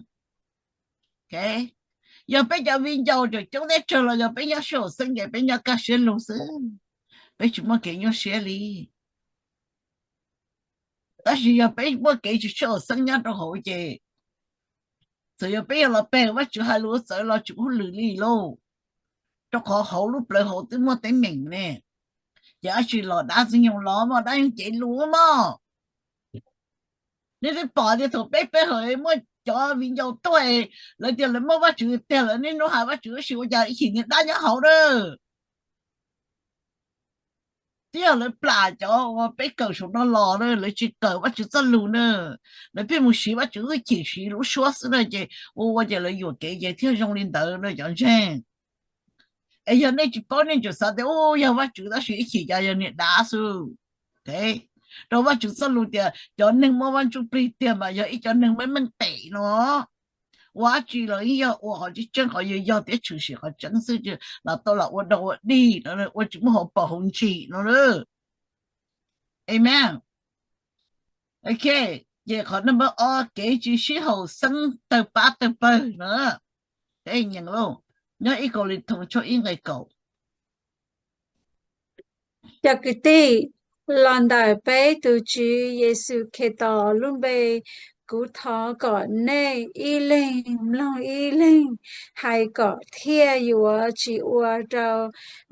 Yog peb cov viv ncaus tseem coob teb tsawg los yog peb nyob sib haum xeeb ces peb nyob kaj siab lug xwb, peb tsis muaj kev nyuaj siab li. Tab sis yog peb muaj kev tsis sib haum xeeb nyob rau hauv ces txawm yog peb yog los peg Vajtswv hais lus txawv los tsis ua hauj lwm li lauj, rau qhov hauv lub plawv hauv twb muaj teeb meem ne. Ces dab tsi los dab txwj nyoog los mog, dab yeej cev lus mog. Nej twb pom tias thaum peb peb hawm muaj cov viv ncaus tuaj, lawv tias lawv muaj Vajtswv tiag, lawv niaj hnub hais Vajtswv tab sis ua cas ib chim niag dab nyob hauv na. Twb yog lawv plam cov uas peb kawm saum no los na, lawv tsis kawm Vajtswv txoj lus na, lawv pheej mus siv Vajtswv hwj chim siv lub suab xwb na, ces ua ua ces lawv yuam kev ces thiaj zoo li ntawd na cov ntseeg. Es yog nej tsis paub nej tseem xav tias u yog Vajtswv tab sis ib chim cas yog niag dav xwb. Rau Vajtswv txoj lus tias cov neeg muaj Vaj Ntsuj Plig tiag mas yog ib cov neeg meej meej pem no, ua dab tsi los yeej yog ua qhov tseeb tseeb, qhov yog yog thiab tshwm sim qhov tseeb xwb, tsis los tau los ua dog ua dig no, ua tsis muaj hauv paus hauv ntsis no na. Amen. Ok, ces qhov number ob, kev tsis sib haum xeeb tawg pab tawg pawg no. Nyeem lauj, nyob ib Kauleethoos tshooj ib nqe kaum. Cov kwv tij, los ntawm peb tus Tswv Yexus Khetos lub npe, kuv thov kom nej ib leeg mloog ib leeg hais kom thiaj yuav tsis ua rau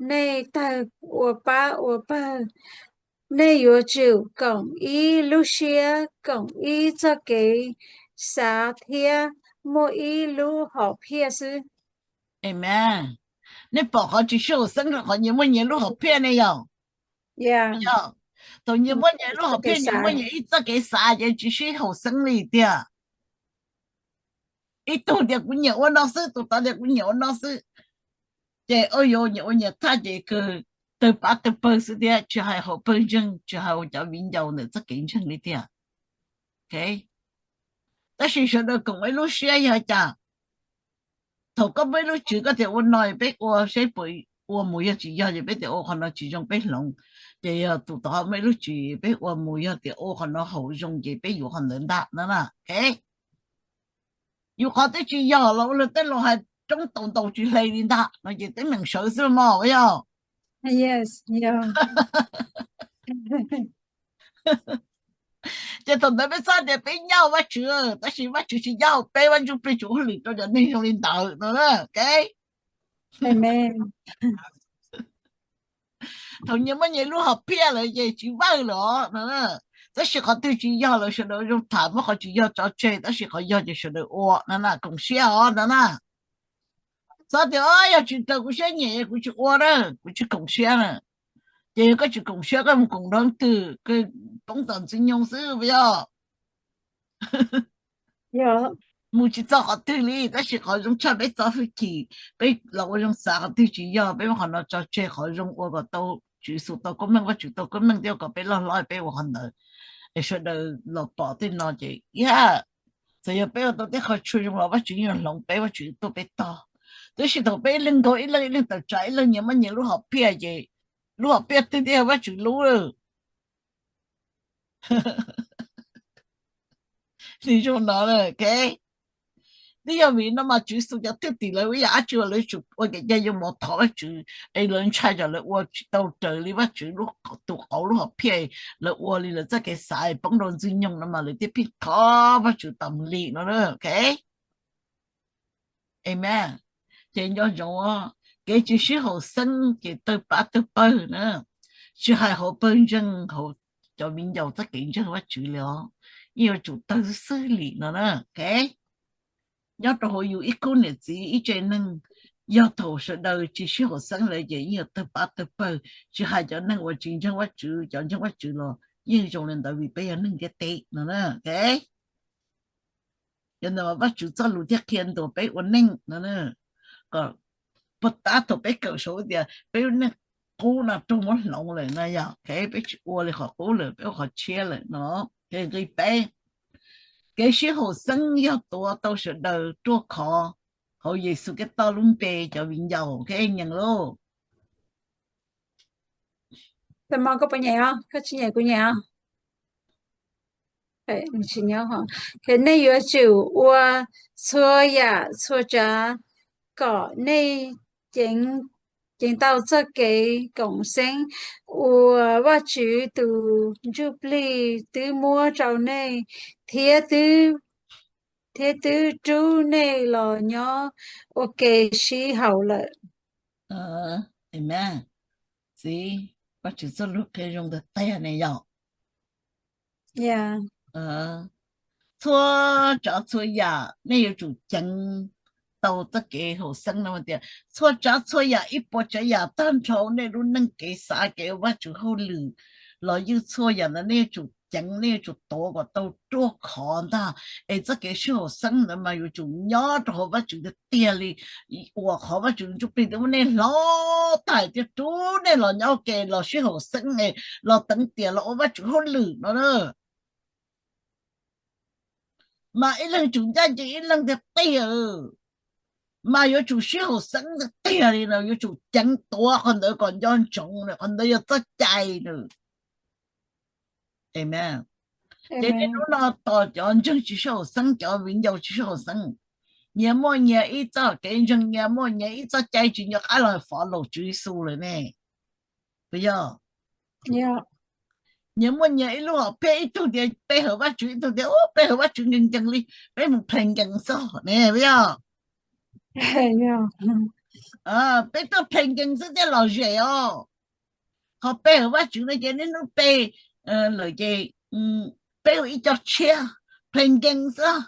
nej tawg ua pab ua pawg. Nej yuav tsum koom ib lub siab, koom ib txoj kev xav thiab muaj ib lub hom phiaj xwb. Amen. Nej pom qhov tsis sib haum xeeb rau qhov nyias muaj nyias lub hom phiaj ne yog? Yog, thaum nyias muaj nyias lub hom phiaj, nyias muaj nyias ib txoj kev xav ces tsis sib haum xeeb li tiag. Ib tug tias kuv nyiam ua no xwb, tus tod tias kuv nyiam ua no xwb, ces ua yuav nyias ua nyias thaj ces kawg tawg pab tawg pawg xwb thiab, tsis hais hauv pawg ntseeg, tsis hais cov viv ncaus ntawm txoj kev ntseeg li tiag. Tab sis sawv daws koom ib lub siab yog cas? Thaum koj muaj ib lub tswv koj tias ua no peb ua seb puas ua mus, yog tsis yog ces peb tias ua qhov no tsis zoo peb hloov. Ces yog tus tod muaj ib lub tswv peb ua mus, yog tias ua qhov no haum zoo ces peb yuav qhov ntawd ntag no na. Yus qhov twb tsis yog los ua luag tej laus hais roob taus ntaus tsis hle li ntag no ces teeb meem sawv xwb mog yog. Ces thaum ntawd peb txhob tias peb nyob hauv Vajtswv, tab sis Vajtswv tsis nyob hauv peb, Vaj Ntsuj Plig tsuas hauj lwm rau cov neeg zoo li ntawd no. Thaum nyias muaj nyias lub hom phiaj lawm ces tsis vawj lawm os no. Tab sis qhov twg tsis yog lawm sawv daws zoo tham, muab qhov tsis yog tso tseg, tab sis qhov yog ces sawv daws ua no na, koom siab os no na. Txhob tias o yog tsis raws kuv siab nyiam kuv tsis ua na, kuv tsis koom siab na. Ces yog koj tsis koom siab koj mus koom nrog leej twg, poob tom ntxwg nyoog xwb puas yog? Mus tsis txog qhov twg li, tab sis qhov zoo tshaj peb txo hwj chim, peb los ua zoo xav qhov twg tsis yog, peb muab qhov no tso tseg, qhov zoo ua kom tau Tswv Yexus tau koob meej, Vajtswv tau koob meej thiab kom peb loj hlob peb ua qhov ntawd. Es sawv daws los pom tej no ces yog, txawm yog peb ua tau tej qhov tshua zoo los Vajtswv yeej hloov peb, Vajtswv tuaj peb tog. Tab sis thaum peb ib leeg nkaug ib leeg, ib leeg tawm tsam ib leeg, nyias muaj nyias lub hom phiaj ces lub hom phiaj twg thiaj yog Vajtswv lub? Nws zoo no, twb yog vim no mas Tswv Yexus cov thwj tim lawv ib yam dab tsi uas lawv tsum ua kev cai yoo mov thov Vajtswv, es lawv ntshai tsam lawv ua tsis tau raws li Vajtswv tus qauv lub hom phiaj, lawv ua li lawv txoj kev xav poob rau ntxwg nyoog no mas lawv thiaj pheej thov Vajtswv tas mus li no. Amen. Ces nco ntsoov, kev tsis sib haum xeeb ces tawg pab tawg pawg na, tsis hais hauv pawg ntseeg, hauv cov viv ncaus txoj kev ntseeg Vajtswv li os, yeej yuav tsum tawg xwb li no na. Nyob rau hauv yus ib khub niam txiv ib tsev neeg, yog thaum sawv daws tsis sib haum xeeb lawm ces yeej yuav tawg pab tawg pawg, tsis hais cov neeg uas tsis ntseeg Vajtswv, cov ntseeg Vajtswv los yeej zoo li ntawd vim peb yog neeg ntiaj teb no na. Yog ntawd mas Vajtswv txoj lus thiaj qhia ntuas peb ua neej no, kom puag ta thaum peb kawm saud tias peb lub neej qub no raug muab hloov lawm no yog peb tsis ua li qhov qub lawm, peb ua qhov tshiab lawm no. Nqe peb, kev sib haum xeeb yog tuav tau sawv daws ruaj khov hauv Yexus Khetos lub npe, cov viv ncaus. Nyeem lauj. Koj tsis nyeem kuv nyeem os. Nej yuav tsum ua txhua yam txhua tsav kom nej ceev tau txoj kev koom xeeb uas Vajtswv tus Ntsuj Plig twb muab rau nej, thiab twb rub nej los nyob ua ke sib haum lawm. Amen. Txiv, Vajtswv txoj lus qhia zoo tiag tiag ne yom. Txhua tsav txhua yam nej yuav tsum ceev tau txoj kev haum xeeb no tias txhua tsav txhua yam, ib puas tsav yam tag nrho nej lub neej, kev xav, kev ua Vajtswv hauj lwm los yeej txhua yam ntawd nej yuav tsum ceev, nej yuav tsum tuav kom tau ruaj khov ntag. Es txoj kev sib haum xeeb ntawd mas yuav tsum nyob rau hauv Vajtswv tiag tiag li, uas qhov Vajtswv Ntsuj Plig twb muab nej hlob tag thiab rub nej los nyob ua ke los sib haum xeeb es los teev tiam los ua Vajtswv hauj lwm no na. Mas ib leeg tsum ncaj ncees ib leeg tiag tiag, mas yuav tsum sib haum xeeb tiag tiag li no, yuav tsum ceev tuav qhov ntawd kom nco ntsoov, qhov ntawd yog txoj cai na. Amen. Ces niaj hnub no tos cov ntseeg tsis sib haum xeeb, cov viv ncaus tsis sib haum xeeb, nyias muaj nyias ib txoj kev ntseeg, nyias muaj nyias ib txoj cai, tsis nco qab los fov laus Tswv Yexus lawm ne. Puas yog? Nyias muaj nyias ib lub hom phiaj, ib tug tias pe hawm Vajtswv, ib tug tias u pe hawm Vajtswv nkees nkees li, peb mus plees nkees xwb ne puas yog? Peb tuaj plees nkees xwb thiaj lom zem os. Qhov pe hawm Vajtswv no ces niaj hnub pe lawm ces peb ua ib co tshiab plees nkees xwb.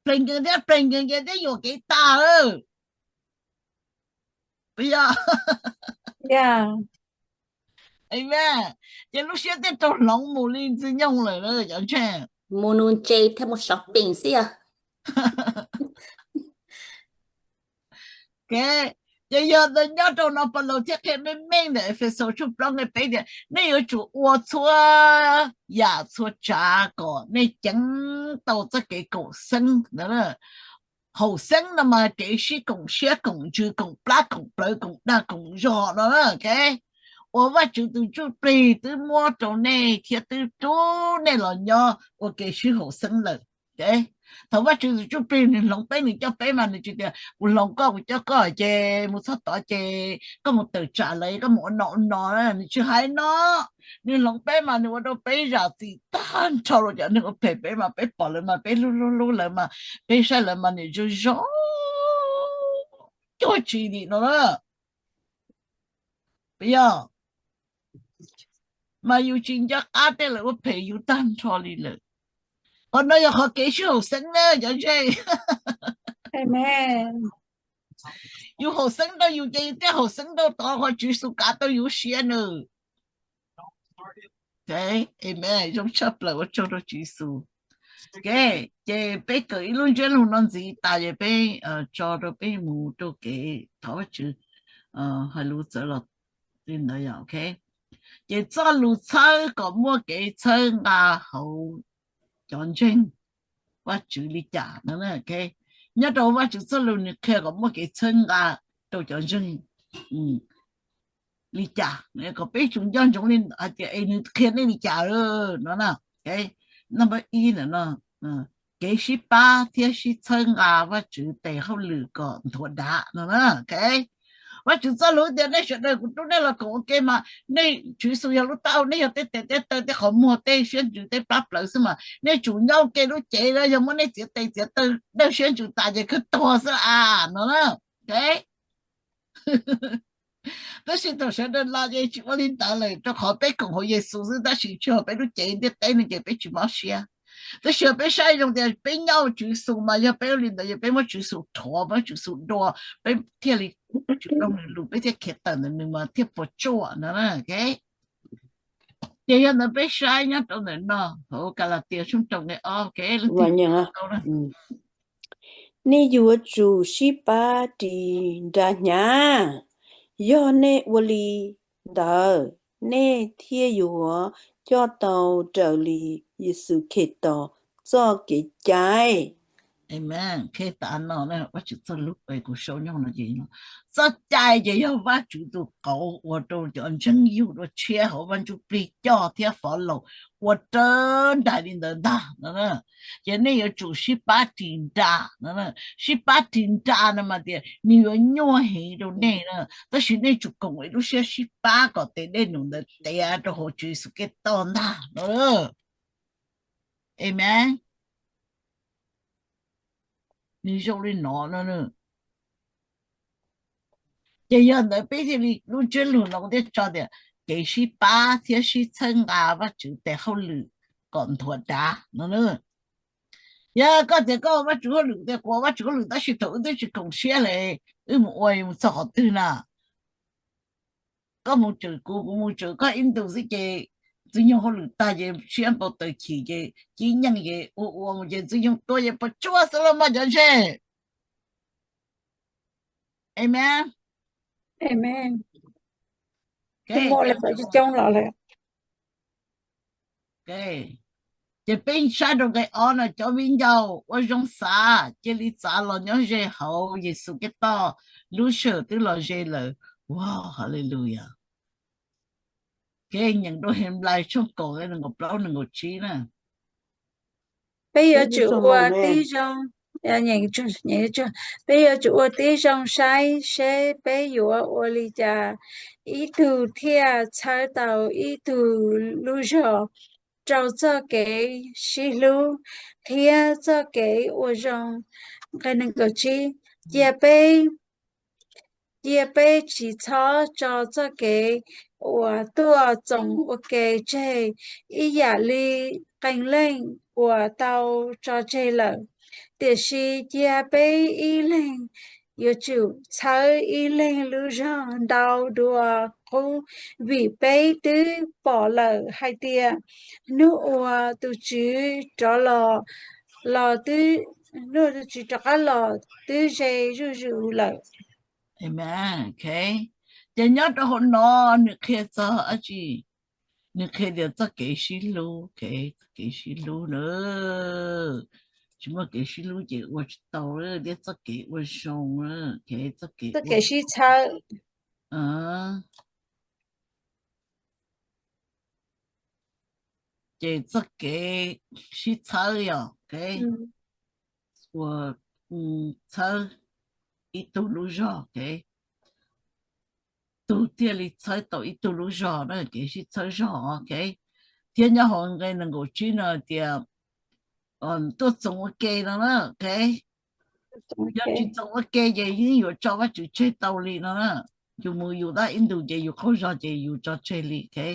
Plees nkees thiab plees nkees ces thiaj yuam kev tas. Puas yog? Amen. Ces lub siab thiaj rau hloov mus li ntxwg nyoog lawm cov ntseeg. Mus nus ntse thiab mus sov peem xwb os. Ces yog ntawd nyob rau no Paulus thiaj qhia meej meej ntawm Efexus tshooj plaub nqe peb tias nej yuav tsum ua txhua yam txhua tsav kom nej ceev tau txoj kev koom xeeb. Haum xeeb no mas kev sib koom siab koom ntsws koom plab koom plawv koom dag koom zog no na. Ua Vajtswv tus ntsuj plig twb muab rau nej thiab twb rub nej los nyob ua kev sib haum xeeb lawm. Thaum Vajtswv tus ntsuj plig nws hloov peb nws coj peb mas nws tsis tias kuv hloov koj kuv coj koj ces mus txog tod ces koj mus tawm tsam lawv koj mus ua no ua no, nws tsis hais no. Nws hloov peb mas nws ua rau peb zam txim tag nrho rau cov neeg ua phem peb mas peb pom lawv mas peb hlub hlub hlub lawv mas peb saib lawv mas nws zoo zoo cuag tsis dim no na. Puas yog? Mas yus tsis nco qab tej lawv ua phem yus tag nrho li lawm. Qhov no yog qhov kev sib haum xeeb na cov ntseeg. Yus haum xeeb rau yus ces yus thiaj haum xeeb rau tod qhov Tswv Yexus kav tau yus siab nws. Amen, zoo tshaj plaws ua tsaug rau Tswv Yexus. Ok, ces peb kawm ib lub ntsiab lus no ntxiv tas ces peb tso rau peb mus rau kev thov Vajtswv hais lus txawv los li ntawd yog ok. Ces txoj lus txhawb kom muaj kev txhawb nqa hauv cov ntseeg Vajtswv li cas no. Nyob rau Vajtswv txoj lus nws qhia kom muaj kev txhawb nqa rau cov ntseeg li cas kom peb tsum nco ntsoov li hais tias es nws qhia nej li cas no. Number ib ntawm no, kev sib pab thiab sib txhawb nqa Vajtswv tes hauj lwm kom nthuav dav no. Vajtswv txoj lus tias nej sawv daws kuv rub nej los koom ua ke mas nej Tswv Yexus yog lub taub hau, nej yog tej tes tej taw tej qhov muag tej siab ntsws tej plab plawv xwb mas nej tsum nyob ua ke lub cev na, yog muab nej txiav tes txiav taw dawj siab ntsws tas ces kawg tuag xwb a no na. Tab sis thaum sawv daws los ces tsis ua li ntawd lawm rau qhov peb koom hauv Yexus xwb tab sis tsis yog peb lub cev ntiaj teb no ces peb tsis mob siab. Tab sis yog peb saib zoo tias peb nyob hauv Tswv Yexus mas yog peb ua li ntawd yog peb muab Tswv Yexus rhuav muab Tswv Yexus dua peb thiaj li tsum mloog nws lus peb thiaj khiav tawm ntawm nws mas thiaj puas tsuaj no. Ces yog ntawd peb saib nyob rau ntawm no hauv Kalatias tshooj rau nqe ob. Nej yuav tsum sib pab ris nra hnyav. Yog nej ua li ntawd, nej thiaj yuav coj tau raws li Yexus Khetos txoj kev cai. Amen. Qhia tas no, Vajtswv txoj lus kuv sau nyob no ces txoj cai ces yog Vajtswv tus qauv uas rau cov ntseeg yug dua tshiab hauv Vaj Ntsuj Plig coj thiab fov laus ua raws nraim li ntawd ntag no. Ces nej yuav tsum sib pab ris nra no. Sib pab ris nra no mas tias nws yuav nyuaj heev rau nej na, tab sis nej tsum koom ib lub siab sib pab kom tes dej num ntawd tiav rau hauv Tswv Yexus Khetos ntag no. Amen. Nws zoo li no no. Ces yog ntawd peb thiaj li lub ntsiab lus no kuv thiaj tso tias kev sib pab thiab sib txhawb nqa Vajtswv tes hauj lwm kom nthuav dav no. Yog koj tias koj ua Vajtswv hauj lwm, tias kuv ua Vajtswv hauj lwm tab sis thaum wb twb tsis koom siab li, wb mus ua mus txog qhov twg na? Koj mus tsawm kuv, kuv mus tsawm koj ib ntus xwb ces Ntxwg Nyoog hauj lwm tag ces siab npau taws chim ces cib nyeej ces ua ua mus ces Ntxwg Nyoog tuag ces puas tsuaj xwb los mas cov ntshe. Amen. Ces peb saib rau nqe ob no, cov viv ncaus ua zoo xav cia li txav los nyob ze hauv Yexus Khetos, lub sij hawm twb los ze lawm. Wow, hallelujah. Kev nyeem rau Henplais tshooj kaum nqe nees nkaum plaub nees nkaum tsib na. Peb yuav tsum ua tib zoo, peb yuav tsum ua tib zoo saib seb peb yuav ua li cas ib tug thiaj txhawb tau ib tug lub zog rau txoj kev sib hlub thiab txoj kev ua zoo. Nqe nees nkaum tsib, cia peb cia peb tsis txhob tso txoj kev uas tuaj txoos ua ke tseg ib yam li qee leej uas tau tso tseg lawm, tiam sis cia peb ib leeg yuav tsum txhawb ib leeg lub zog ntau dua qub, vim peb twb pom lawm hais tias hnub uas tus Tswv rov los, los twb, hnub uas tus Tswv rov qab los twb ze zuj zus lawm. Amen. Okay. Ces nyob rau hauv no nws qhia txog dab tsi? Nws qhia tias txoj kev sib hlub, okay, txoj kev sib hlub na. Tsis muaj kev sib hlub ces ua tsis tau thiab, txoj kev ua zoo, okay, txoj kev, txoj kev sib txhawb. Ces txoj kev sib txhawb yog, okay, ua, txhawb ib tug lub zog, okay, tus thiaj li txhawb tau ib tug lub zog na, kev sib txhawb zog, okay. Thiab nyob hauv nqe nees nkaum tsib no tias tuaj txoos ua ke no na, okay. Yog tsis txoos ua ke ces yeej yuav tso Vajtswv tseg tau li no na. Yus mus yus tab ib ntus ces yus qaug zog ces yus tso tseg li, okay.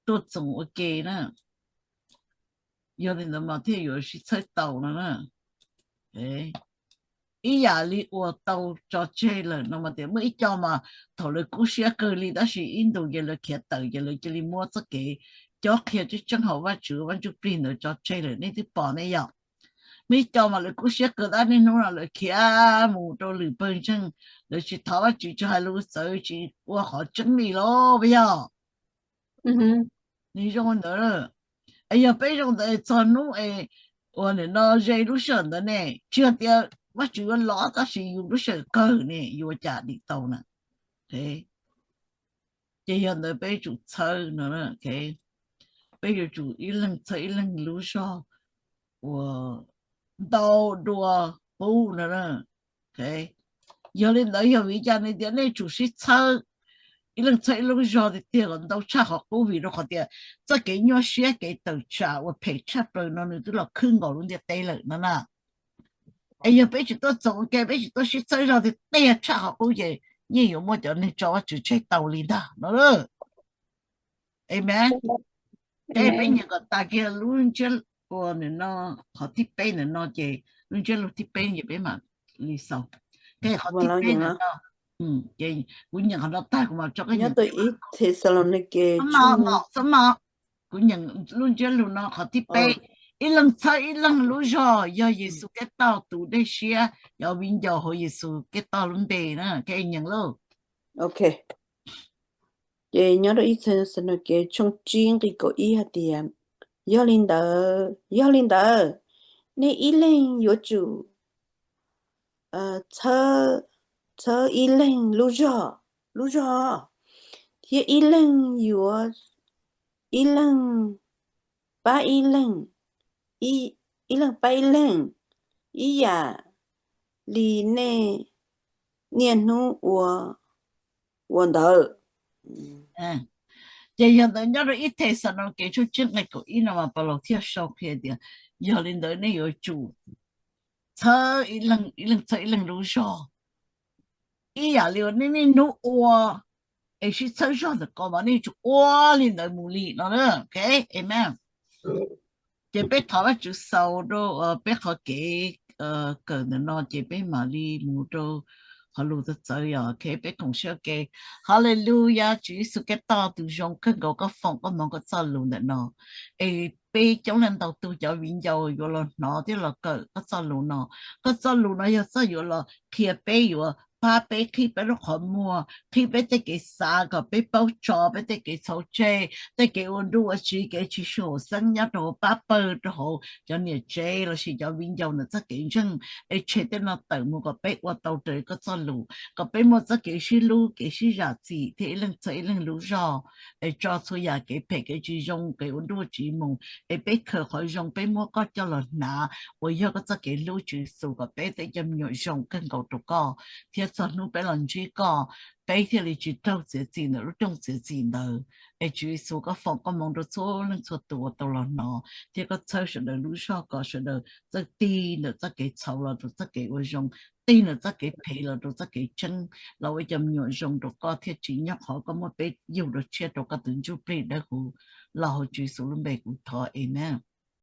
Tuaj txoos ua ke na. Yog li ntawd mas thiaj yuav sib txhawb tau no na. Ib yam li uas tau tso tseg lawm no mas tias muaj ib co mas thaum lawv kub siab kawg li tab sis ib ntus ces lawv khiav tawm ces lawv cia li muab txoj kev cob qhia tseeb tseeb hauv Vajtswv Vaj Ntsuj Plig ntawd tso tseg lawm, nej twb pom ne yom. Muaj ib co mas lawv kub siab kawg tab niaj hnub no lawv khiav mus rau lwm pawg ntseeg, lawv tsis thov Vajtswv, tsis hais lus, txawv, tsis ua qhov tseeb li los puas yog? Nws zoo ntawd. Yog peb zoo ntawd txog hnub es uas nim no ze lub sij hawm ntawd ne, tsis hais tias Vajtswv yuav los tab sis yus lub sij hawm kawg ne yuav cas dim tau na. Ces yog ntawd peb yuav tsum txhawb no, peb yuav tsum ib leeg txhawb ib leeg lub zog uas ntau dua qub no. Yog li ntawd yog vim li cas nej tias nej tsum sib txhawb, ib leeg txhawb ib leeg zog tiag tiag kom ntau tshaj qhov qub? Vim rau qhov tias txoj kev nyuaj siab kev tawm tsam uas phem tshaj plaws no nws twb los khwb nkaus lub ntiaj teb lawm no na. Es yog peb tsis tuaj txoos ua ke, peb tsis tuaj sib txhawb zog tiag tiag tshaj qhov qub ces yeej yuav muaj cov neeg tso Vajtswv tseg tau li ntag no. Amen. Peb nyeem kom tas kiag lub ntsiab, ua no, qhov thib peb ntawm no ces lub ntsiab lus thib peb ces peb mam li xaus. Qhov thib peb ntawm no, ces kuv nyeem qhov no tag kuv mam tso koj nyeem. Thexalaunikes, kuv nyeem lub ntsiab lus no qhov thib peb: Ib leeg txhawb ib leeg lub zog, yog Yexus Khetos tus dej siab, cov viv ncaus hauv Yexus Khetos lub npe na. Nyeem lauj. Ok. Ces nyob rau ib txhia xav no kev tshooj tsib nqi kaum ib hais tias, yog li ntawd, yog li ntawd, nej ib leeg yuav tsum txhawb ib leeg lub zog, lub zog, thiab ib leeg yuav ib leeg pab ib leeg, ib leeg pab ib leeg, ib yam li nej niaj hnub ua ntawd. Ces yog ntawd nyob rau ib Thexalaunikes tshooj tsib nqe kaum ib no mas Paulus thiaj sau qhia tias, yog li ntawd nej yuav tsum txhawb ib leeg txhawb ib leeg lub zog, ib yam li uas nej niaj hnub ua es sib txhawb zog ntawm ko mas nej yuav tsum ua li ntawd mus li no. Ok, amen. Ces peb thov Vajtswv xaus rau peb qhov kev kawm ntawm no ces peb mam li mus rau qhov lus txawv txawv yom. Ok, peb koom siab. Ok, Hallelujah, Tswv Yexus Khetos tus zoo kawg nkaus, koj foom koj hmoov koj txoj lus ntawm no es peb coob leej ntau tus cov viv ncaus yuav los hnov thiab los kawm koj txoj lus no. Koj txoj lus no yog txoj yuav los qhia peb, yuav pab peb, qhib peb lub qhov muag, qhib peb tej kev xav kom peb paub tso peb tej kev txhaum tseg, tej kev ua nruj ua tsiv, kev tsis haum xeeb nyob rau hauv pab pawg rau hauv cov niam tsev lossis cov viv ncaus ntawm txoj kev ntseeg, es tshem tej no tawm mus kom peb ua tau raws koj txoj lus, kom peb muaj txoj kev sib hlub, kev sib zam txim thiab ib leeg txhawb ib leeg lub zog, es tso txhua yam kev phem kev tsis zoo kev ua nruj tsiv mus, es peb khaws qhov zoo peb muab koj coj los hnav uas yog koj txoj kev hlub Tswv Yexus kom peb tej cov me nyuam zoo kawg nkaus rau koj, thiab txog hnub peb los ntsib koj, peb thiaj li tsis raug txiav txim ntawm lub rooj txiav txim ntawd. Es Tswv Yexus koj foom koj hmoov rau txhua leej txhua tus uas tau los hnov, thiab koj txhawb sawv daws lub zog kom sawv daws txawj tig ntawm txoj kev txhaum los rau txoj kev ua zoo, tig ntawm txoj kev phem los rau txoj kev tseeb, los ua cov me nyuam zoo rau koj thiaj tsis nyob qhov koj muab peb yug rau tshiab rau koj tus ntsuj plig dawb huv. Los hauv Tswv Yexus lub npe kuv thov, amen.